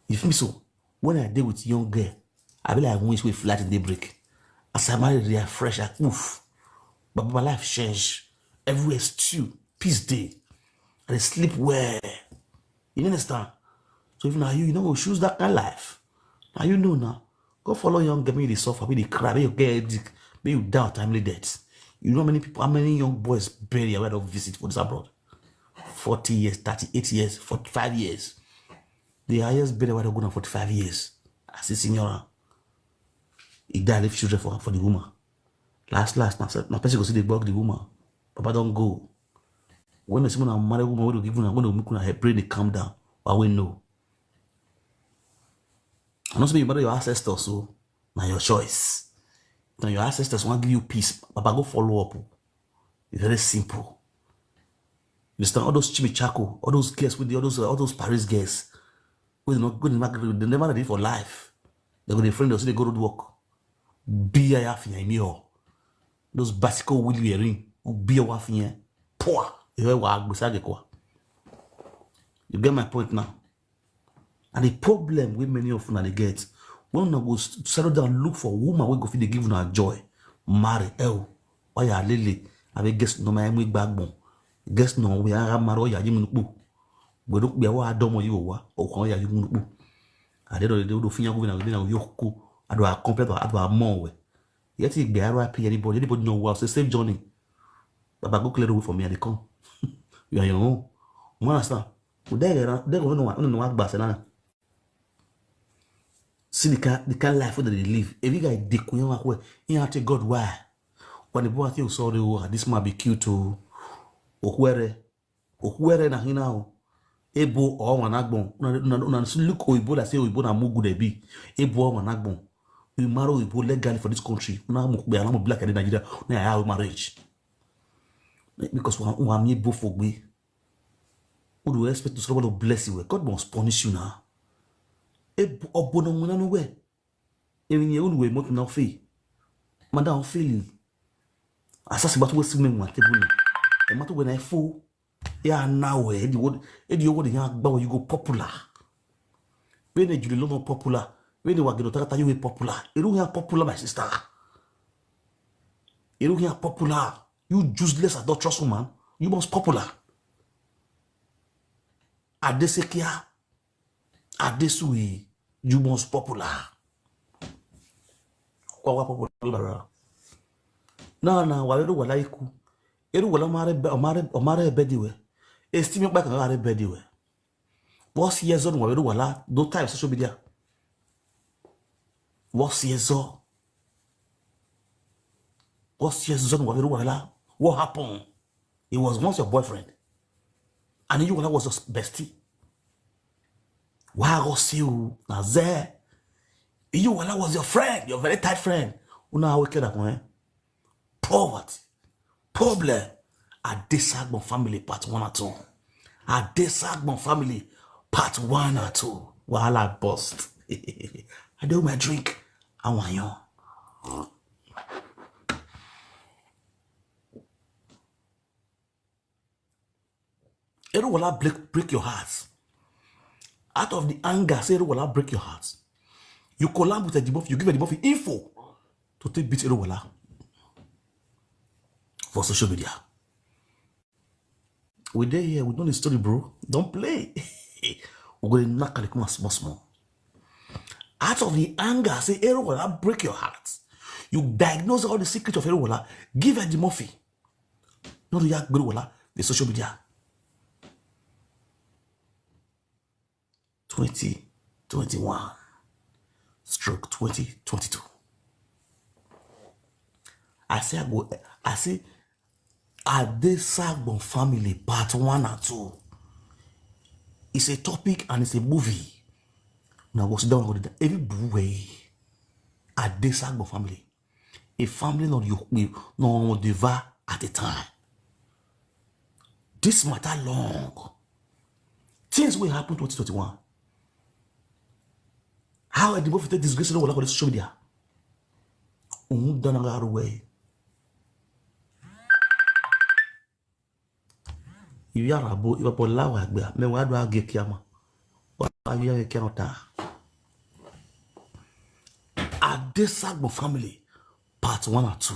You feel me so? When I dey with young girl, I be like wind wey fly till daybreak. As I marry, they are fresh, I poof. But my life change. Everywhere is still peace day. I dey sleep well. You understand? So if na you, you no go choose that kind life. Now you know now. Go follow young girl, make you dey suffer, make you dey cry, make you get headache, make you die untimely death. You know how many people, how many young boys burial wey I don visit for this abroad? Forty years, thirty-eight years, forty-five years. The highest burial wey I don go na forty-five years. I see senior. He die, leave children for, for the woman. Last, last, na, na person go see the bug the woman. Papa don go. When the someone a married woman, when they give una, when they make una her brain dey calm down, I will know. I know say you marry your ancestors, so na your choice. Now your ancestors want give you peace. Papa go follow up. It's very simple. You understand? All those chimichako, all those girls with the, all those, all those Paris girls, wey dem no go the market, they never ready for life. They go the friend, they say they go road work. Be a half in your those bicycle wheel wearing, be a half in poor. You hear what I say? You get my point now? And the problem wey many of una dey get, when una go s- settle down, look for woman wey go fit dey give una joy, marry, eh o, oya lele, abi guess no my emu igbagbon, guess no we ara maro oya yi munupu, gbedo pe wa domo yi wa, o kan oya yi munupu. Ade do de do finya go na we na yo ko, ado a complete, ado a mo we. Yet he be R I P anybody, anybody know what say safe journey. Baba go clear the way for me, I dey come. You are your own. You understand? But they go, they go no one, no one back say na. See the kind, the kind life wey they dey live. Every guy dey kunya wa kwe. He had to God why? When the boy say, "Oh, sorry, oh, this man be cute o." Okwere, Okwere na hina o. Ebo or Wanagbon. Una, una, una look Oyibo like say Oyibo na mugu dey be. Ebo or Wanagbon. You marry Oyibo legally for this country. Una mukbe, una mukbe like in Nigeria. Una have marriage. Because one, one me Ebo for me. Who do you expect to, somebody to bless you? God must punish you now. Ebo, Obo no muna no we. Even you who we mot na fe. Madam feel. Asasi batu we si me mwa tebuni. E matu we na fo. Ya now we, e di wo, e di wo de ya gba we, you go popular. When the Julie Lono popular, when the Wagino Takata, you we popular. You don't hear popular, my sister. You don't hear popular. You useless, adulterous woman. You must popular. Adesekia, Adesui, you must popular. Kwa wa popular. Na na wa Eru Wala iku. Eru Wala mare be- omare omare bediwe. Estimi pa kan are bediwe. What's years on wa Eru Wala? No time social media. What's years on? What's years on wa Eru Wala? What happened? He was once your boyfriend. And Eru Wala was your bestie. Why was you? Naze. Eru Wala was your friend, your very tight friend. Una wicked up, eh? Poverty. Problem. Adesagbon family part one and two. Adesagbon family part one and two. Wahala burst. I do my drink. I want you. Eru Wala break, break your heart. Out of the anger, say Eru Wala break your heart. You collab with Eddie Murphy, you give Eddie Murphy info to take beat Eru Wala for social media. We there here, we know the story, bro. Don't play. We're going to knock it small, small. Out of the anger, say Eru Wala break your heart. You diagnose all the secrets of Eru Wala, give Eddie Murphy. Not to yak Eru Wala, the social media. twenty twenty-one stroke twenty twenty-two. I say I go, I say Adesagbon family part one and two. It's a topic and it's a movie. Now go sit down and go there. Every boo way. Adesagbon family. A family not you no deva at a time. This matter long. Things will happen twenty twenty-one. How are the both take disgrace all over the social media? Undanagarwe. Ibi arabo ibapo lawa gbe me wa do age kiama. Wa ya ke ota. Adesagbon family part one and two.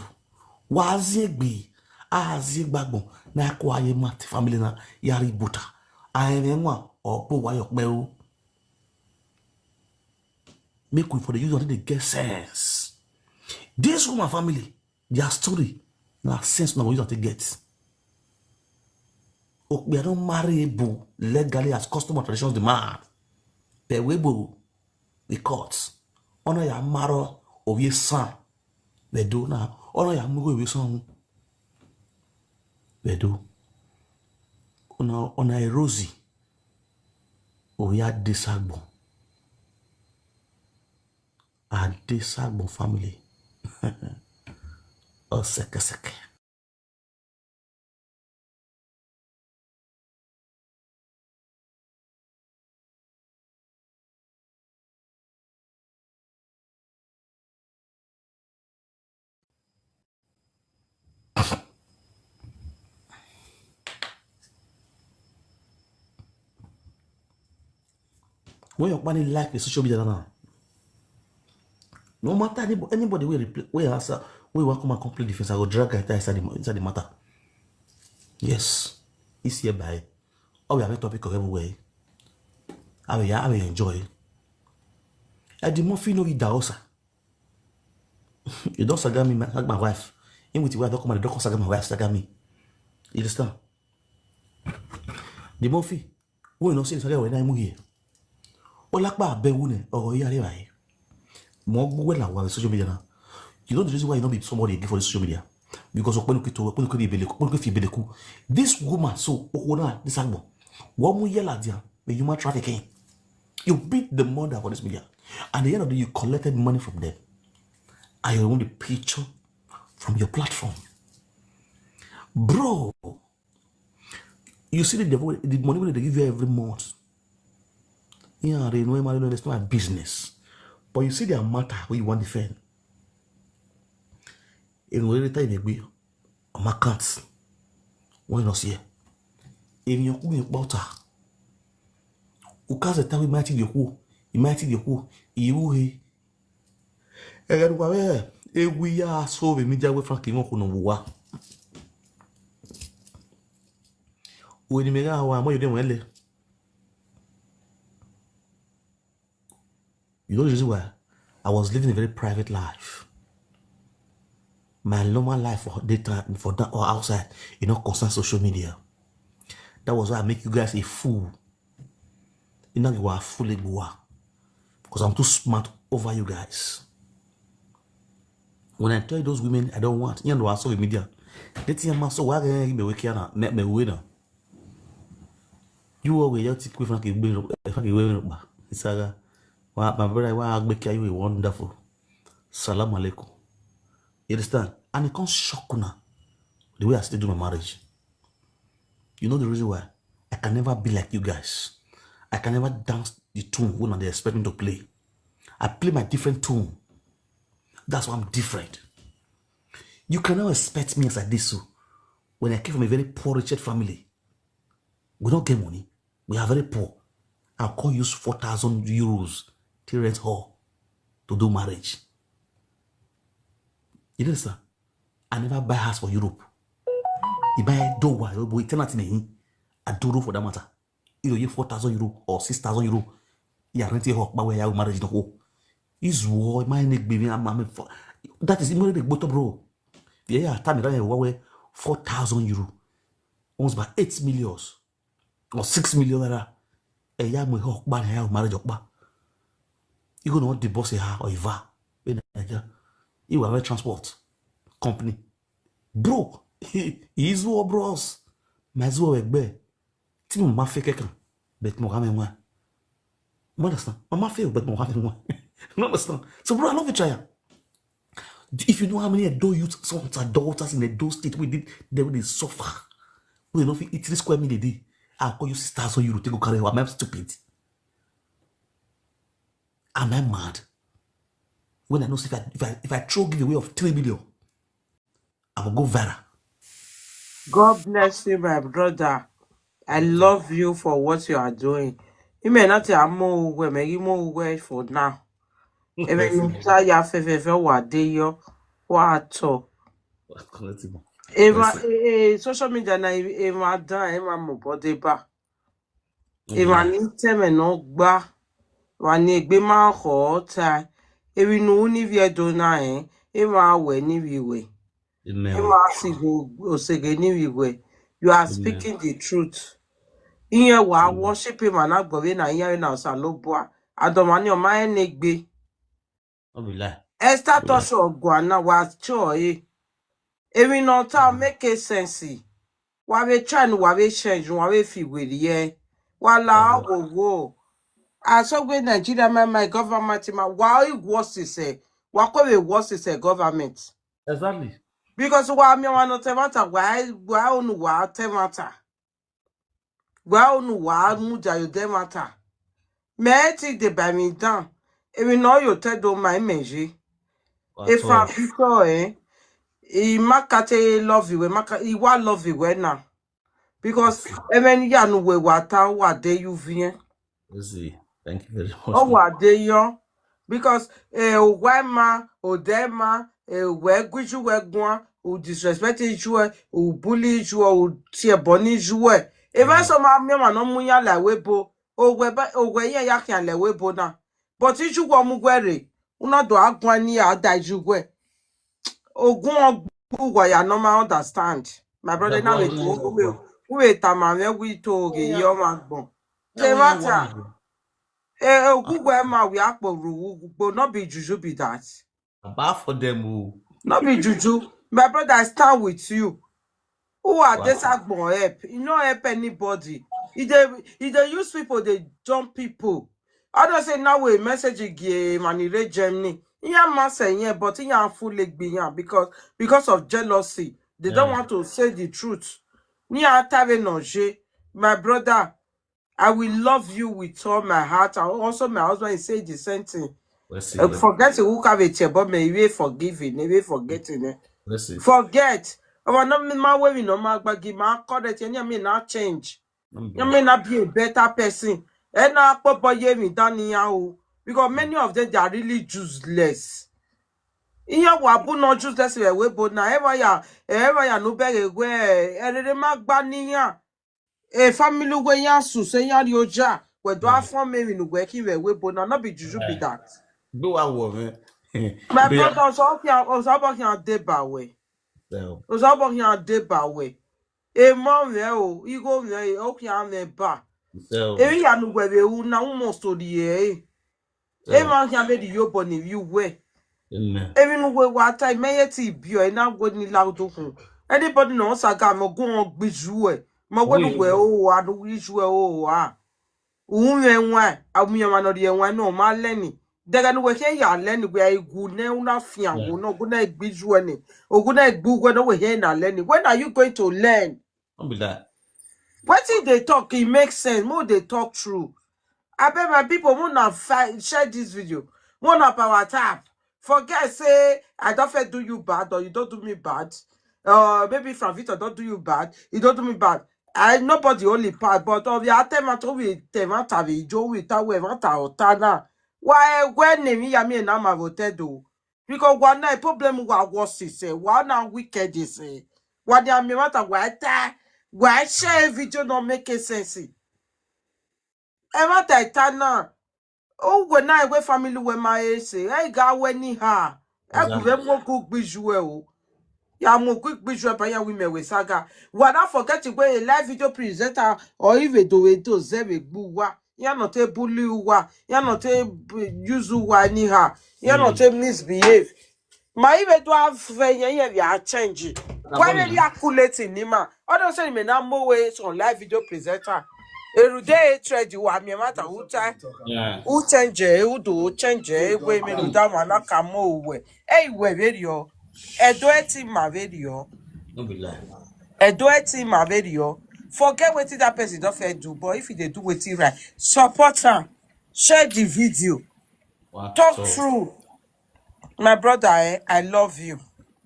Wa aziegbe, aziegbagbo na ko aye mat family na yari buta. Aye nwa opo wa yo pe o. Make we for the use until they get sense. This woman family, their story, na sense na we use until get. Okpe I don marry Ebu legally as custom and traditions demand. But we Ebu, the court, honor ya maro oye san. They do now. Honor ya mugo oye san. They do. Ona ona erozi. Oya Adesagbon. Adesagbon family. Osekeseke. When your money like the social media now, no matter anybody, anybody will reply, will answer, will want come and complain defense, I go drag it inside the, inside the matter. Yes, it's here by. Oh, we have a topic of everywhere. I will, I will enjoy. Eddie Murphy no eat daosa. You don't saga me, my, my wife. In with your wife, don't come and don't saga my wife, saga me. You understand? Eddie Murphy, we no say saga when I'm here. Olakpa abewu ne, or here, here. Mo gbogbo la wa social media na. You know the reason why you don't be somebody again for the social media? Because of when you to when you be beleku, when you be beleku. This woman so okona this agbo. What mu yela dia? The human trafficking. You beat the mother for this media. And at the end of the day, you collected money from them. I want the picture from your platform. Bro, you see the devil, the money wey they give you every month. Yeah, they know him, I don't know, that's not my business. But you see the matter wey you want defend. Èèyàn rere tá ìmẹ̀gbé ọmọ account wọ́n lọ sí ẹ̀. Èèyàn kú yẹn pọ́tà. Ukaze táwọn ìmọ̀ àti ìdíyẹ̀kú ìmọ̀ àti ìdíyẹ̀kú ìyẹ̀wò he. Ẹ̀rẹ́ ló wà bẹ́ẹ̀ ewu ya so èmi jáwé Frank wọn kò nà wò wá. Òwe ni mi rà wá àmọ́ yóò dé wọ́n lẹ̀. You know the reason why? I was living a very private life. My normal life for daytime, for that or outside, you know, concern social media. That was why I make you guys a fool. You know, you are fool, because I'm too smart over you guys. When I tell those women I don't want, you know, I saw the media. They think I'm so why me wake up, me me wake up. You always just keep Frankie wake up. Frankie wake up. It's like, why my brother, why I make you wonderful. Salam alaikum. You understand? And it can't shock now. The way I still do my marriage. You know the reason why? I can never be like you guys. I can never dance the tune when they expect me to play. I play my different tune. That's why I'm different. You cannot expect me as I did so. When I came from a very poor, wretched family, we don't get money. We are very poor. I can't use four thousand euros to rent hall to do marriage. You understand? I never buy house for Europe. You buy Doha, you buy tenant in. I do for that matter. You know, you four thousand euro or six thousand euro. You are renting hall, but where you marriage no go. Is war, my neck baby. I'm, I'm a, that is more the bottom, bro. Yeah, time that where four thousand euro, almost about eight million or six million naira. Ẹ yá mi hall, but I marriage up. You gonna want the boss here or Iva in Nigeria? You have a transport company, bro. He is war, bros. My war egbe. Tí mo máa fẹ́ kẹ́kàn, but mo kà mí wọ́n. You understand? Mo máa fẹ́, but mo kà mí wọ́n. You understand? So, bro, I love you, try am. If you know how many Edo youth sons and daughters in Edo State, we did they will suffer. We don't fit eat three square meal a day. I'll call you six thousand euro to go carry. Am I stupid? Am I mad? When I know if I if I if I throw giveaway of three million, I will go viral. God bless you, my brother. I love you for what you are doing. You may not have more way, may you more way for now. Even you tell your favorite what day you what to. Eva, eh, eh, social media na Eva dan Eva mo body ba. Eva ni teme no gba. Wa ni egbe ma ho ta. Evi nu ni vi edo na eh. Eva we ni vi we. Eva si go osege ni vi we. You are speaking the truth. Iye wa worship him and agbo we na iye na osa lo bua. Adomani o ma enegbe. No be lie. Esther Tosho Ogwana was sure eh. Evi no ta make a sense. Wa we try nu wa we change wa we fi we ye. Wa la wo wo. I so we Nigeria my my government ma wa worse is eh. Wa ko we worse is eh government. Exactly. Because wa mi wa no te matter wa wa onu wa te matter. Wa onu wa mu ja yo de matter. Me ti de ba mi dan. Evi no yo te do my meji. If I because eh, I makate love you, maka I wa love you now. Because even ya nu we wa ta wa de you vien. Easy. Thank you very much. Oh wa de yo. Because eh o wa ma, o de ma, eh we guju we gwan, o disrespect you, o bully you, o tie boni you. Even so ma mi ma no mu ya la we bo. O we ba o we ya ya kan le we bo na. But you go mu gwere. Una do agwan ni ada you we. Ogun ogbu wa ya no ma understand. My brother now we we we tamam we to ge yo ma gbon. The matter. Eh, eh, ogugwe ma we akpo ru but no be juju be that. About for them who No be juju. My brother, I stand with you. Who are this agbon help? You no help anybody. If they if they use people, they jump people. I don't say now we message again and it Germany. Yeah, man say yeah, but yeah, full leg be yeah because because of jealousy, they don't Yeah. want to say the truth. Ni atave no je, my brother, I will love you with all my heart. And also my husband is saying the same thing. Let's see. Uh, forget who can be but me we forgiving, we forgetting. Eh. Let's see. Forget. I want no my way, no my baggy, my correct, and me not change. You may not be a better person. And now put boy ye me down here. Because many of them they are really useless. Ihe wa bu no useless we we but na ever ya ever ya no beg we erere ma gba ni ya. E family we ya su se ya ri oja. We do a form me no work in we we but na not be juju be that. Gbé wa wọ̀ mẹ́. My brother, also okay, also about here dey ba we. Also about here dey ba we. E mo me o, igo me o, okay am me ba. Ebi ya no we we u na u mo story e. E ma here me di yo born if you we. Ebi no we wa ta me ye ti bi o, e na go ni la do kun. Anybody no saga mo go on gbiju e. Mo we no we o wa do gbiju e o wa. Uwe nwa, amuya ma no die nwa no ma leni. Dega no we he ya leni we ai gu ne una fia gu no gu na gbiju e ni. Ogu na gbu we no we he na leni. When are you going to learn? Don't be that. Wetin dey talk, e make sense. Mo dey talk true. Abeg, my people, mo na fi- share this video. Mo na power tap. Forget say I don't fit do you bad or you don't do me bad. Uh, maybe Frank Victor don't do you bad. You don't do me bad. I nobody only part, but of your attempt to we temata we jo we ta we mata otana. Why when name ya me na ma vote do? Because one night problem wa was is eh, one na wicked is eh. What they are me matter why ta why share video not make sense. E matter etana. O we na we family we ma ese. E ga we ni ha. E gu we mo go gbiju e o. Ya mo go gbiju e ba ya we me we saga. Wa na forget we a live video presenter or even do we do ze we gbu wa. Ya not a bully wa. Ya not a use wa anyhow. Ya not a misbehave. Ma ibe do have fe yen yen we are change. Why we are calculating ni ma? Odo say me na mo we some live video presenter. Eru dey hatred you are me matter who time. Yeah. Who change eh, who do change eh, we me do that one na kamo we. Hey we very o. Edo eti ma very o. Don't be lie. Edo eti ma very o. Forget wetin that person don fit do, but if you dey do wetin right, support am, share the video, Wow. talk true. My brother, eh, I love you.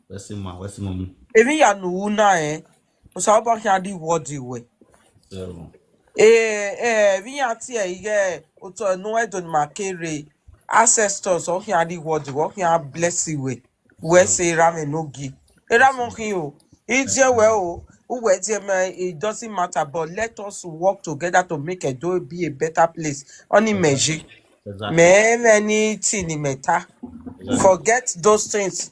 Where's the man? Where's the mommy? Even ya no una eh, o sa obo here the world we. So, Eh, eh, even ya ti eh, yeah, o to no e don makere. Ancestors o here the world, o here bless you we. We say rame no gi. E rame hin o. E je we o. Who we je me, it doesn't matter, but let us work together to make Edo be a better place. Only meji. exactly. Me me ni ti ni meta. Forget those things.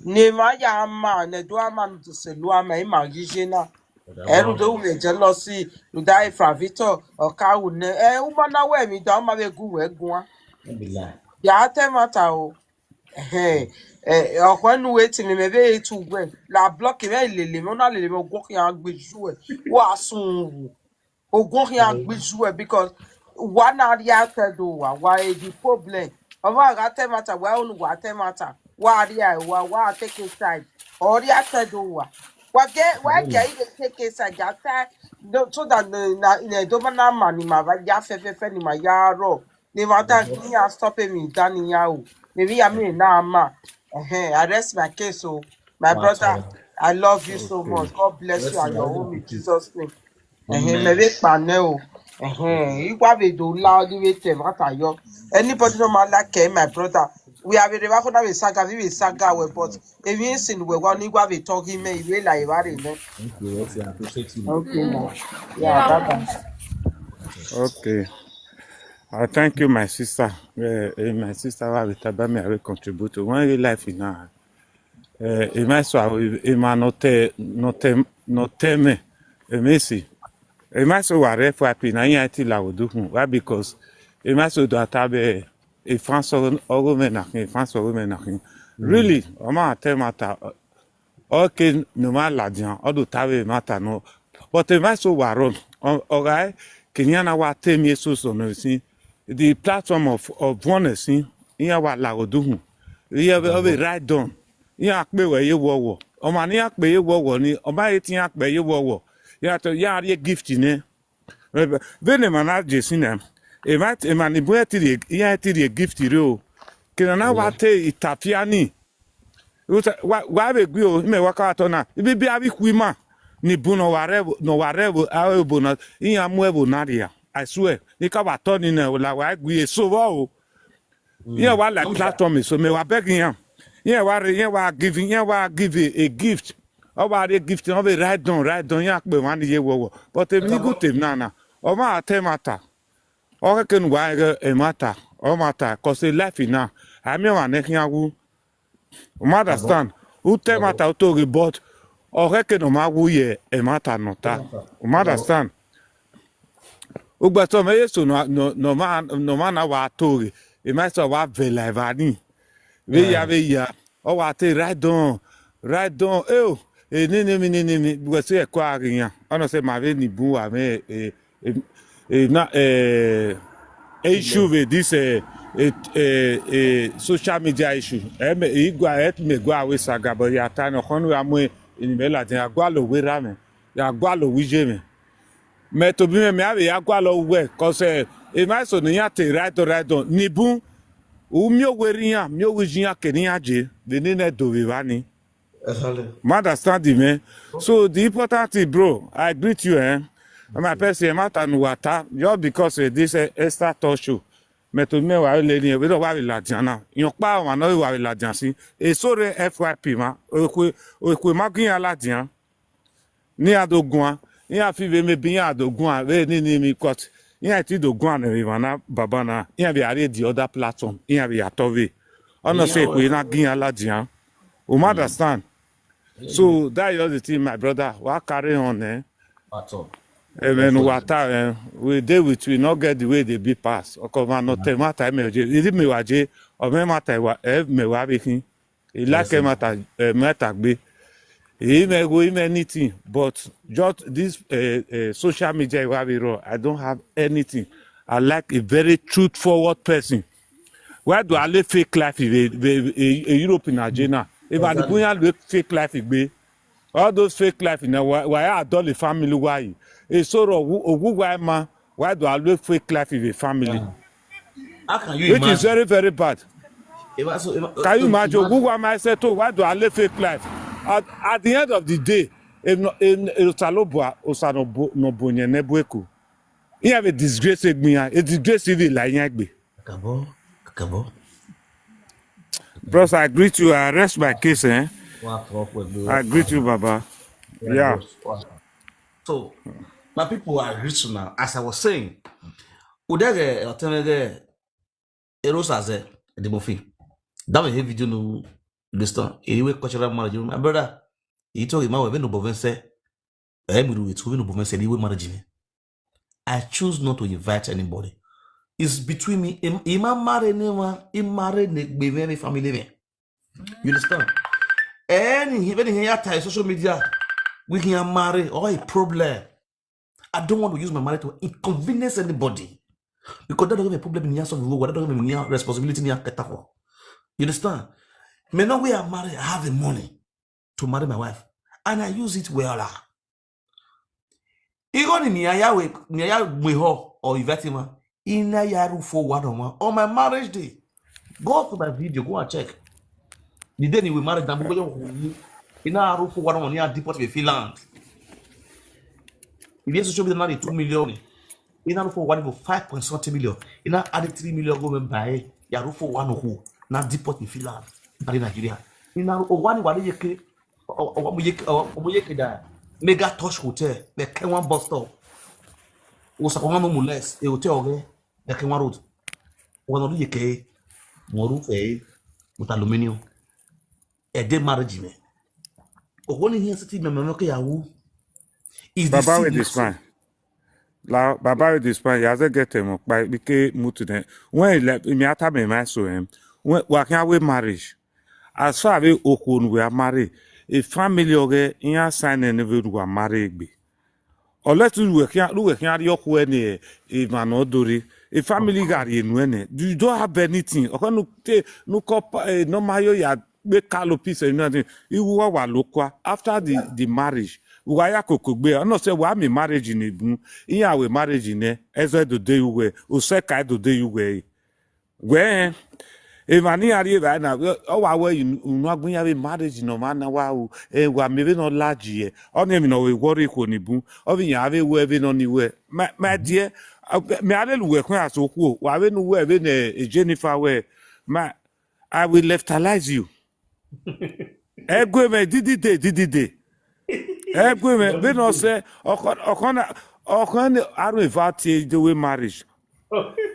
Ne ma ya ma ne do ama no to se lo ama e ma gije na. Eru do we jealousy. You die from Victor or ka u ne. Eh, uma na we mi da ma we gu we gun. Don't be lie. Ya te mata o. Eh, eh, ọkọ ẹnu wetin ni mebe etu gwe la block me lele me una lele me ogun ya gbiju e. Wa sun wu. Ogun ya gbiju e because wa na ri ate do wa wa e di problem. Ọmọ aga te mata wa unu wa te mata. Wa ri ai wa wa take a side. Ori ate do wa. Wa ge wa ge ile take a side ya ta. So that na na do ma na ma ni ma ba ya fe fe fe ni ma ya ro. Ni ma ta ni ya stop me dani ya o. Maybe ya me na ma. Eh, I rest my case o. My brother, I love you so much. God bless you and your home in Jesus' name. Eh, maybe panel. Eh, igwa be do la di we te mata yo. Anybody no man like eh, my brother. We have a rewa kona we saga, we saga we but if you sin we wa ni igwa be talking me we la iwa re ne. Thank you. What's your appreciate you? Okay, now. Yeah, bye bye. Okay. I thank you, my sister. Uh, my sister, wa we taba me, I will contribute to one real life in her. Uh, it might so, it might not tell, not tell, not tell me. It may see. It might so, what F Y P, na yati la would do. Why? Because it might so that have a France or women, France or women. Really, I'm a tell matter. Okay, no ma la dian, odo tawe mata no. But e ma so wa ron, o ga Kenya na wa temi so so no si. The platform of of one si, iya wa la odu hu. Iya be obe right down. Iya pe we ye wo wo. O ma ni ya pe ye wo wo ni, o ma ye ti ya pe ye wo wo. Ya to ya ye gift ni. Vene mana je sinem. E ma e ma ni bu e ti ya ti gift re o. Kena na wa te itafia ni. Wa wa be gbi o me wa ka to na. Ibi bi abi ku ima. Ni bu no ware no ware bo a bo na. Iya mu e bo na dia. I swear. Ni ka wa to ni na la wa gbi e so wo o. Iya wa like platform so me wa beg iya. Iya wa re iya wa giving iya wa give a, a gift. O wa re gift no be write down write down ya pe wa ni ye wo wo. But e ni good tem na na. O ma te mata. Ọ khẹke ne uwa ghe emwa ta, ọ ma ta, cause life na, a miẹn ọmwa ne khian wu. U ma understand? U ta emwa ta, u to ghe, but ọ khẹke ne ọ ma wu ye emwa ta ne ọ ta. U ma understand? Ugbẹsẹ mwẹ ye so ne ọ ma, ne ọ ma na wa to ghe, emwa eso wa vẹ la evba ni. Vbe ya, vbe ya, ọ wa te write down, write down, eo, enene mi, nene mi, ugbẹsẹ ẹko a ghi yan. Ọ nọ sẹ ma vbe ni bun wa mwẹ, e, e, e, na, e, e issue with this, e, e, e, e, social media issue. E, me, i gua, e, me gua we saga, but ya ta ne ọ khọn ne a mu eni mwẹ ladian, a gualọ werriẹ mwẹ, ya gualọ owiye mwẹ. Mẹ tobọ mwẹ, mẹ a vbe ya gualọ uwẹ, cause, e, emwa eso ne iran te write down, write down, ni bun, u miẹn owerriẹ iran, miẹn owiye iran, kene iran je, vbe nene Ẹdo vbe evba ni. Exactly. Ma understand, man. So the important thing, bro, I greet you, eh? And my person, emwa ta ne uwa ta, just because, eh, this, eh, Esther Talk Show. Mẹ to mẹ wa le ni, we do wa vbe ladian na. Iran ọkpa ọmwa nọ wa vbe ladian si. Eso rre F Y P ma, okhue, okhue ma ghi iran ladian. Ne iran do guan, iran fi vbe maybe iran do guan, vbe nene mi, cause iran ti do guan ne emwa na baba na, iran vbe a rrie the other platform, iran vbe ya tọ vbe. Ọ nọ sẹ ekhue na ghi iran ladian. U ma understand? So that is just the thing, my brother. Wa carry on, eh? At all. Amen. Wa ta, eh? We dey with you, not get the way they be pass. Ọkọ ma nọ ta emwa ta, emwa je, idi emwa je, ọ mwẹ emwa ta wa, e, emwa vbe khin. I like emwa ta, eh, emwa ta gbe. I mwẹ gho, I mwẹ anything, but just this, eh, eh, social media wa vbe rọ, I don't have anything. I like a very truth forward person. Why do I live fake life in, in, in, in Europe in Nigeria? If I go and live fake life, igbe, all those fake life in, why, why I don't the family, why? It's so wrong. Who, who, why, man? Why do I live fake life with a family? How can you Which is imagine? Very, very bad. If I, so, if I, Can you so imagine? Imagine. Who am I said to? Why do I live fake life? At, at the end of the day, if no, if, if Osalobua, Osa no bo, no bo nye ne bo eko. He have a disgrace egbe ya, a disgrace even like yagbe. Kakabo, kakabo. Bros, I greet you. I rest my case, eh? Wa talk with you. I greet you, Baba. Yeah. Yeah. Bros. Wa talk. So, my people, I greet you now. As I was saying, Udege, Otemege, Erosaze, Edimofi. That was a video no this time. Anyway, cultural marriage, my brother. He told him, "Why we no bovense? Eh, we do it. We no bovense. Anyway, marriage me. I choose not to invite anybody. It's between me. Him, him a marry ne one. Him marry ne be very family me. You understand? Any when he enter social media, we can marry or a problem. I don't want to use my marriage to inconvenience anybody because that doesn't have a problem in your solve the world. That doesn't have a responsibility in your cater for. You understand? Me now we are married. I have the money to marry my wife, and I use it well. Ah. Igho ni mi aya we, mi aya we ho or invite him. Ina ya ru for one on one on my marriage day. Go to my video, go and check. The day we married, na bugo yo. Ina ru for one on one, ya deport we Finland. If you social media now two million, ina ru for one for five point something million. Ina add three million go and buy. Ya ru for one who na deport we Finland. Ari Nigeria. Ina ru one wa de yeke. Omuyeke da Mega Touch Hotel, the Kenwan bus stop. Osa kwa no mules, a hotel oge, the Kenwan road. One of the yeke, one roof eh, with aluminium. A day marriage me. Ogoni here city me me ke yawu. Is the Baba with this man. La Baba with this man, he hasn't get him by bike move to them. When he left, me ata me my so him. When wa can we marriage. As far as okhuo ne uwa marry, a family ọghe iran sign ne vbe ne uwa marry egbe. Unless uwẹ khian, uwẹ khian rhie ọkhuẹ ne emwa ne ọ do rre, a family gha rhie nuẹn nẹ, you don't have anything. Ọkhọ ne u te, ne u kọ pa, eh, ne ọ ma yo ya gbe kalo peace and nothing. Iwu uwa wa lo kua. After the, the marriage, uwa ya koko gbe, ọ nọ sẹ wa miẹn marriage ne bun, iran wẹ marriage nẹ, ẹzọ do de uwẹ, osẹka do de uwẹ. Wẹ, emwa ne iran rhie evbare na, ọ wa wẹ unu a gbẹn iran vbe marriage ne ọmwa na wa ru, eh, wa miẹn vbene ọ la yi, ọ ni emwi ne ọ vbe wọrọ ikhuo ni bun, ọ vbe iran vbe wẹ vbene ọ ni wẹ. My, my dear, uh, mẹ a lele uwẹ khun aso okhuo, wa vbene uwẹ vbene, eh, Jennifer wẹ, my, I will leftalize you. Ẹguemẹ didide, didide. Ẹguemẹ, vbene ọ sẹ, ọkhọ, ọkhọ na, ọkhọ ne a ru eva tie the way marriage.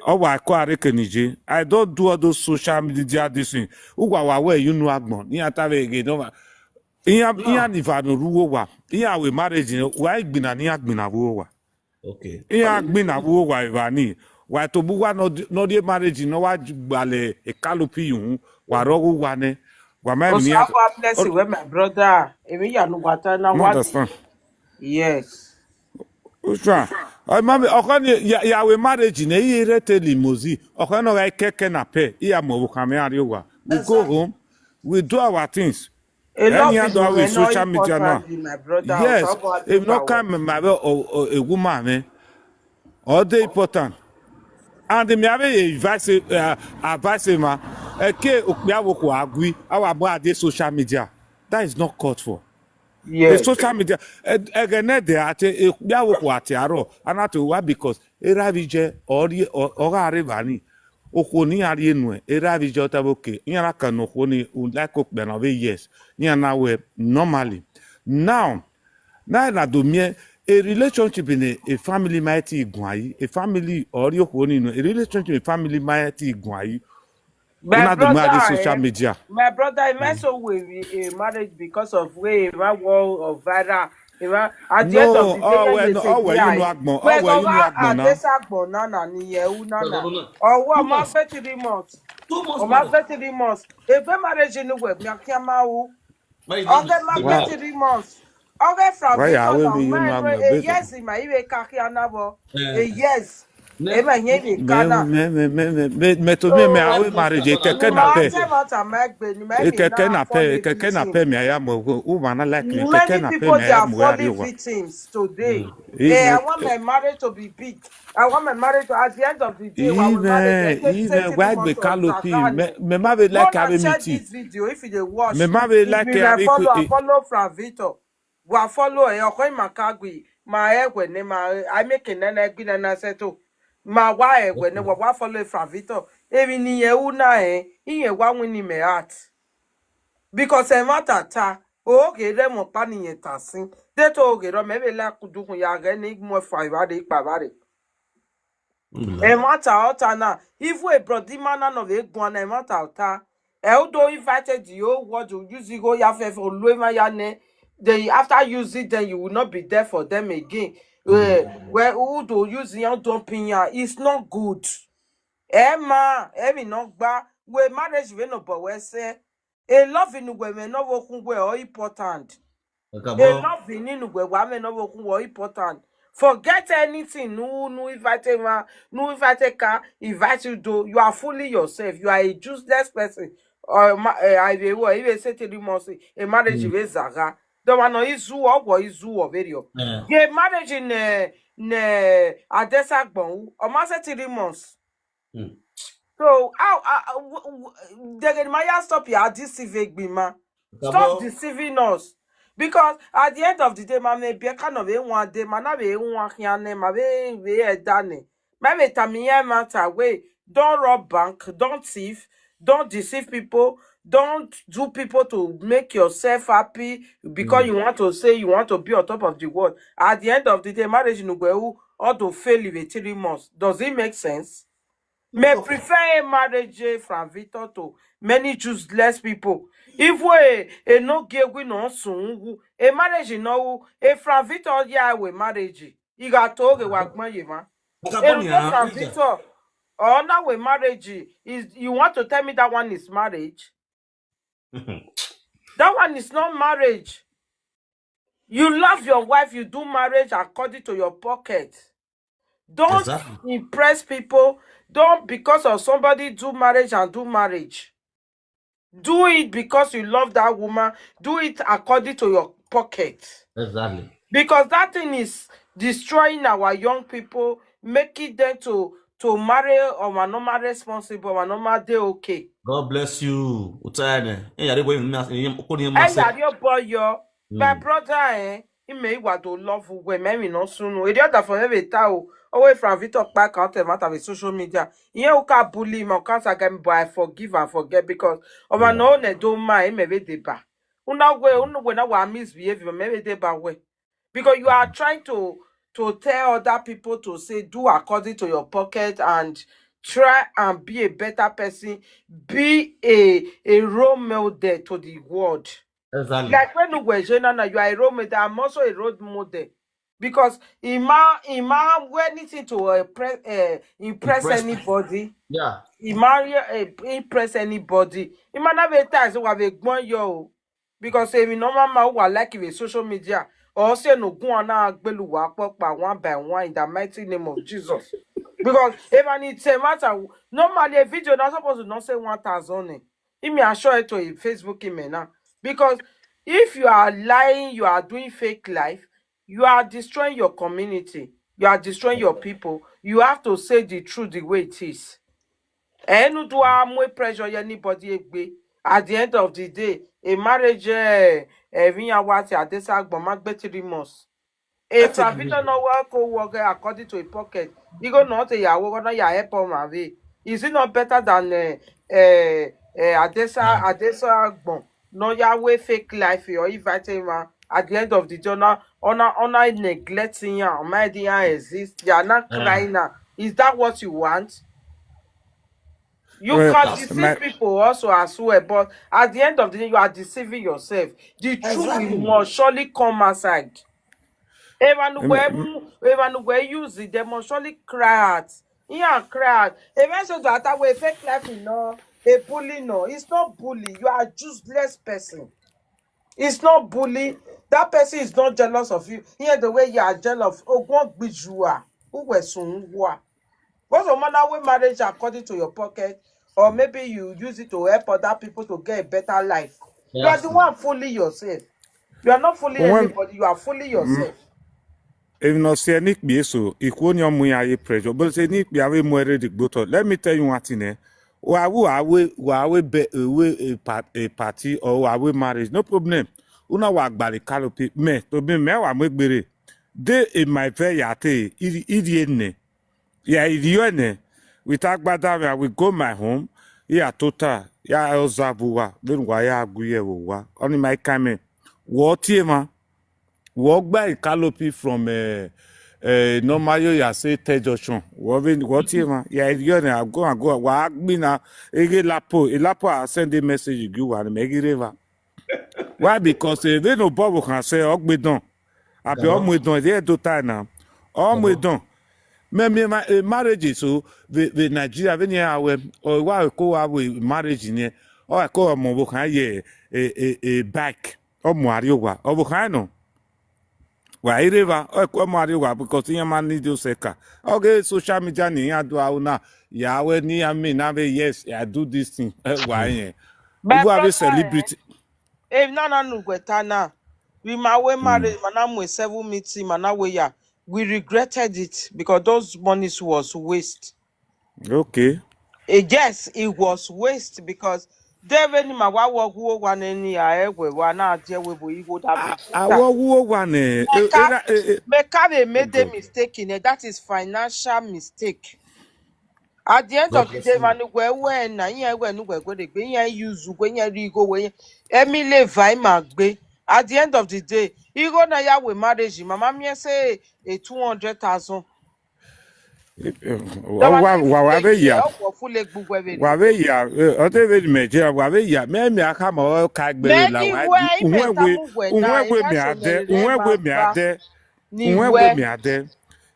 Owa ko are ke nije. I don't do all those social media this thing. Uwa wa we you know agbon. Ni atave ge no wa. Iya iya ni va no ruwo wa. Iya we marriage ni wa igbina ni agbina wo wa. Okay. Iya agbina wo wa eva ni. Wa to bu wa no no de marriage no wa gbale e kalopi yun. Wa rogo wa ne. Wa ma Also, mi I have blessing with my brother. Emi ya no wata na No what? Understand. Yes. Usha. Ay mami, okon ya ya we marriage ne i rete limousine. Okon no ga keke na pe. Iya mo bu kame ari wa. We go home. We do our things. A lot Any of other people way, were not social media now. Important, my brother. Yes, Ọsọ bụ if no adịgbawa. come my a woman, eh, all day important. And me have a advice, uh, advice ma. Eke okpia wo ko agui. Our boy dey social media. That is not called for. The Yes. social media. Again, they are okpia wo ko ati aro. And that why because era vije or or are vani. Okoni ari enu e. Era vije otavoke. Yana kan okoni un like okpia na ve yes. Yana we normally. Now, na na do me a relationship in a, a family might igwai. A family or okoni no. A relationship in family might igwai. My Una do me brother, at the social eh, media. My brother, I met so with a marriage because of way, my war of viral. At the end of No, the day, oh when well, they no, say oh well, you yeah, know agbon. we Oh well, you go know back agbon and now. this agbon na na ni ye u na na. No, no, no. Oh, what Two my months. First three months. Two months. Oh, my Madam. First three months. If a marriage in the way, me can ma u. Why you Okay, don't my sleep? Wow. First three months. Okay, from Why this are we on you my know way, agbon? A Beta. Yes, in my even kaki anabo. Eh. A yes. Ne- Ebe nye mi Me kana. me me me me me me to me me awe marriage keke Ma na pe. se mata ma gbe ni ma E ni keke na fall pe, a keke na victim. pe me aya mo go. U ma na like me Many keke na pe people me they aya are mo ya ri falling wa. Victims today. E Eh, I me want my marriage to be big. I want my marriage to, at the end of the day, I will marry Even them. Take even take three why we months of kalopi me Zahane. me ma be like Go have and a share meeting. This video if you dey watch. Me ma be If like you have dey a follow, I quick. Follow Frank Victor. Wa follow e oko ma kagwi ma e we ne ma I make na na gbi na na settle. Ma wa e we ne wa wa follow Frank Victor. Ebi ni ye u na e, iye wa win me heart. Because e matter ta, o ge re mo pa ni ye ta sin. De to o ge ro me be la kudu kun ya ge ni mo fa iwa de pa bare. E matter ota na. If we brody man na no ve gwan e matter ota. E u do invited the whole world to use it go ya fe for lo ma ya ne. Then after use it, then you will not be there for them again. Eh, where who do use it and don't pin ya? It's not good. E ma, e mi no gba. We marriage we no but we say. A love in we me no wo kun we o important. A love in in we wa me no wo kun we o important. Forget anything. No, no invite ma, no invite ka, invite you do. You are fooling yourself. You are a useless person. Or ma, eh, I will even say three months. A marriage is zaga. Don't want no izu or what izu or video. Eh. The marriage in eh, ne Adesa Gbon. O ma say three months. Mm. So how, how, how w- w- they get my stop here. This is ma. Stop Kabo. Deceiving us. Because at the end of the day, ma me be kind of a one day, ma na be one here, ma be be a done. Ma me tamiya matter way. Don't rob bank, don't thief, don't deceive people, don't do people to make yourself happy because you want to say you want to be on top of the world. At the end of the day, marriage in Ugwewu ought to fail you in three months. Does it make sense? May prefer a marriage eh, from Victor to many useless people. If we a no gay we no soon, a marriage in no a from Victor yeah we marriage. You got to get what money man. A no from Victor. Or now we marriage is you want to tell me that one is marriage? That one is not marriage. You love your wife, you do marriage according to your pocket. Don't Exactly. Impress people. Don't because of somebody do marriage and do marriage. Do it because you love that woman. Do it according to your pocket. Exactly. Because that thing is destroying our young people, making them to to marry or are normal responsible, or are normal they okay. God bless you. Utane. Eh, yare boy, me, eh, okoni Hey, mase. Yario boy, yo, my Mm. brother, eh, he may what to love who we may we no soon. It the other for every town. Away from Victor back out of matter with social media. Yeah, you can bully him or can't again, but I forgive and forget because of my no ne do my maybe they ba. Una we, unu we na wa misbehave, maybe they ba we. Because you are trying to to tell other people to say, do according to your pocket and try and be a better person, be a, a role model to the world. Exactly. Like when you were Jenna, you are a role model. I'm also a role model. Because Ima, Ima wear anything to uh, pre, uh, impress Impress anybody. Yeah. Ima uh, impress anybody. Ima na be ties wa be gbon yo. Because if you know mama who are like with social media, or say no go on now, one by one in the mighty name of Jesus. Because if I need to matter, normally a video not supposed to not say one thousand. If me, I show it to a Facebook email now. Because if you are lying, you are doing fake life, you are destroying your community, you are destroying your people. You have to say the truth the way it is. And do more pressure anybody egbe. At the end of the day, a marriage, eh, eh, Vinya Wati, Adesa Agbon, Magbe three months. If That's a Savita no work or work according to a pocket, you go not a Yahweh, gonna ya help on my way. Is it not better than uh, uh, uh, Adesa, Adesa Agbon? No Yahweh fake life, you're inviting one. At the end of the day, honor, honor, honor neglecting you, my dear exist. They are not Uh, crying now. Is that what you want? You Well, can that's deceive my, people also as well, but at the end of the day, you are deceiving yourself. The truth will Exactly. must surely come outside. Even m- when m- even when use it, they must surely cry out. Yeah, cry out. Even so that way fake life, you know, a bully, no, it's not bully. You are useless person. It's not bully. That person is not jealous of you. Here, the way you are jealous, oh, what you are, who was soon what? What's the matter with marriage according to your pocket? Or maybe you use it to help other people to get a better life. You are Yes. The one fooling yourself. You are not fooling when anybody. You are fooling mm, yourself. If not say any place so, if one your money are pressure, but say any place we more ready go to. Let me tell you one thing, eh. Wa we are we wa we be we a part a party or wa we marriage, no problem. Una wa gbali kalopi me to be me wa me gbere. They in my very ate idi idi ene. Yeah, idi ene. We talk about that. I will go my home. Yeah, total. Yeah, I was abuwa. Then why I go here wa only my comment. What you man? Walk by Kalopi from uh, uh, normal you ya say Ted Junction. What we what you man? Yeah, you know, I go and go. Wa gbina ege lapo, e lapo I send a message you go and make it river. Why? Because uh, they no bobo can say ogbe don. Abi Gabo. Omo don dey do time now. Omo Gabo. Don. Me me my uh, marriage is so the the Nigeria when you are or why ko wa we marriage in here. Or I call omo bo kan ye a a a bike. Omo ariowa. Obo kan no. Wa ireva o ko mo ariwa because yan man need you seka. Okay, social media ni ya do auna. Ya we ni ya me na be yes, I do this thing. Eh, why eh? My Who have a brother, celebrity? Eh, if na na nugweta na, we ma we married, mana we seven meeting, mana we ya. We regretted it because those monies was waste. Okay. Eh, yes, it was waste because they when ma wa wo gu wa ne ni a e we wa na je we bo igo da I, be I that. wa wo wa ne. Eh, eh, Meka na- eh, eh, meka be made a okay. Mistake in it. That is financial mistake. At the end God of the bless day, you. Man, we we na yen we nu we go de gbe yen use we yen ri go we yen. Emi le vai ma gbe. At the end of the day, igo na ya we marriage. Mama mi say a two hundred thousand. Eh, eh, Wa wa wa wa be ya. Ọkọ fule gbugbo ebe Wa ni. be ya. Eh, o te be me je wa be ya. Me me aka mo ka gbere la Many wa. Way Unwe meta we mu we unwe na we me ina ade. shonere Unwe we me gbangba ade. Ni Unwe we we me ade.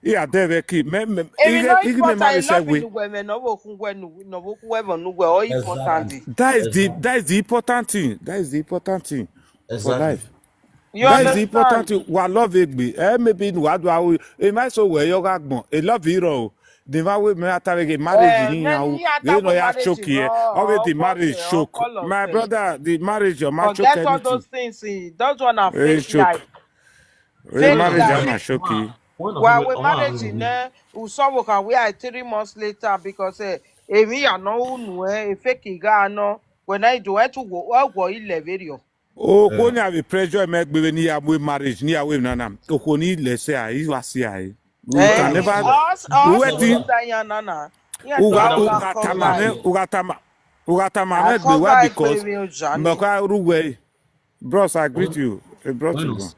I ade ve ki me me Emi ige no ige me important. ma I be se love we. You we me no wo kun we nu no wo kun we bo nu we o important. Exactly. That is the Exactly. That is the important thing. That is the important thing for Exactly. life. You That is the important Understand? Thing. Wa love egbe. Eh, maybe in wa do awo. E ma so we yo ga gbon. E love iro. The man we me atare ge marriage Eh, ni ya Then o. you have They that no one ya marriage, choke here. no, Always the or marriage or choke. call of My them. Brother, the marriage your man choke Forget all anything. Those things. Eh, those one are Eh, fake choke. Life. Eh, Fake marriage your life. Man choke. Wa we marriage in eh, usowo kan we are three months later because eh, emi ya no unu eh, a fake guy no. When I do it to go, I go eleven. O ko ni abi pressure me gbe ni ya we marriage ni ya we nana. O ko ni le se ai wa si ai. We Eh, can never us, we us, waiting. Diana na. Yeah, Uga Diana uga come tamane by. uga tama uga tamane I gbe come wa by because Baby Ojani. Mbaka ruwe. Bros, I greet you. A bros When you was go.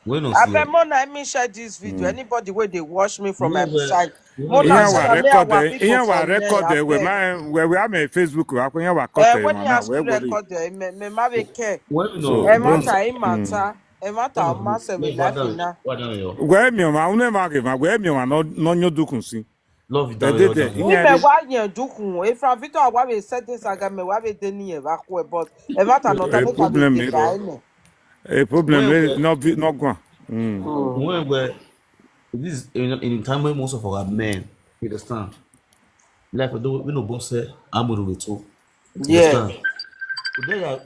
When no see Abeg, Mona, let me share this video. Anybody wey dey watch me from my side, Yeah, Mona, Iyan wa share me record our eh. people Iyan wa for me, record eh. We abeg. Ma we we am eh, Facebook. Wa ko yan wa Eh, cut eh. when Ma you na ask we me worry. Record eh, me me ma be care. When no So Eh, bro, matter, eh, matter. Eh, matter, ma se me life na. What now yo? We mi o ma unu ma ke ma we mi o ma no no nyo dukun si. Love it They down did yo. that. Mi me wa yen dukun. If Ravito wa we set this saga me wa be de ni e va ko, but e matter no Eh, that make I problem be me. guy me. A problem When me we no vi- no gwan. Mm. When we this in, in time when most of our men, you understand? Like we do we no boss eh, I'm going to. Yeah. Understand? Today I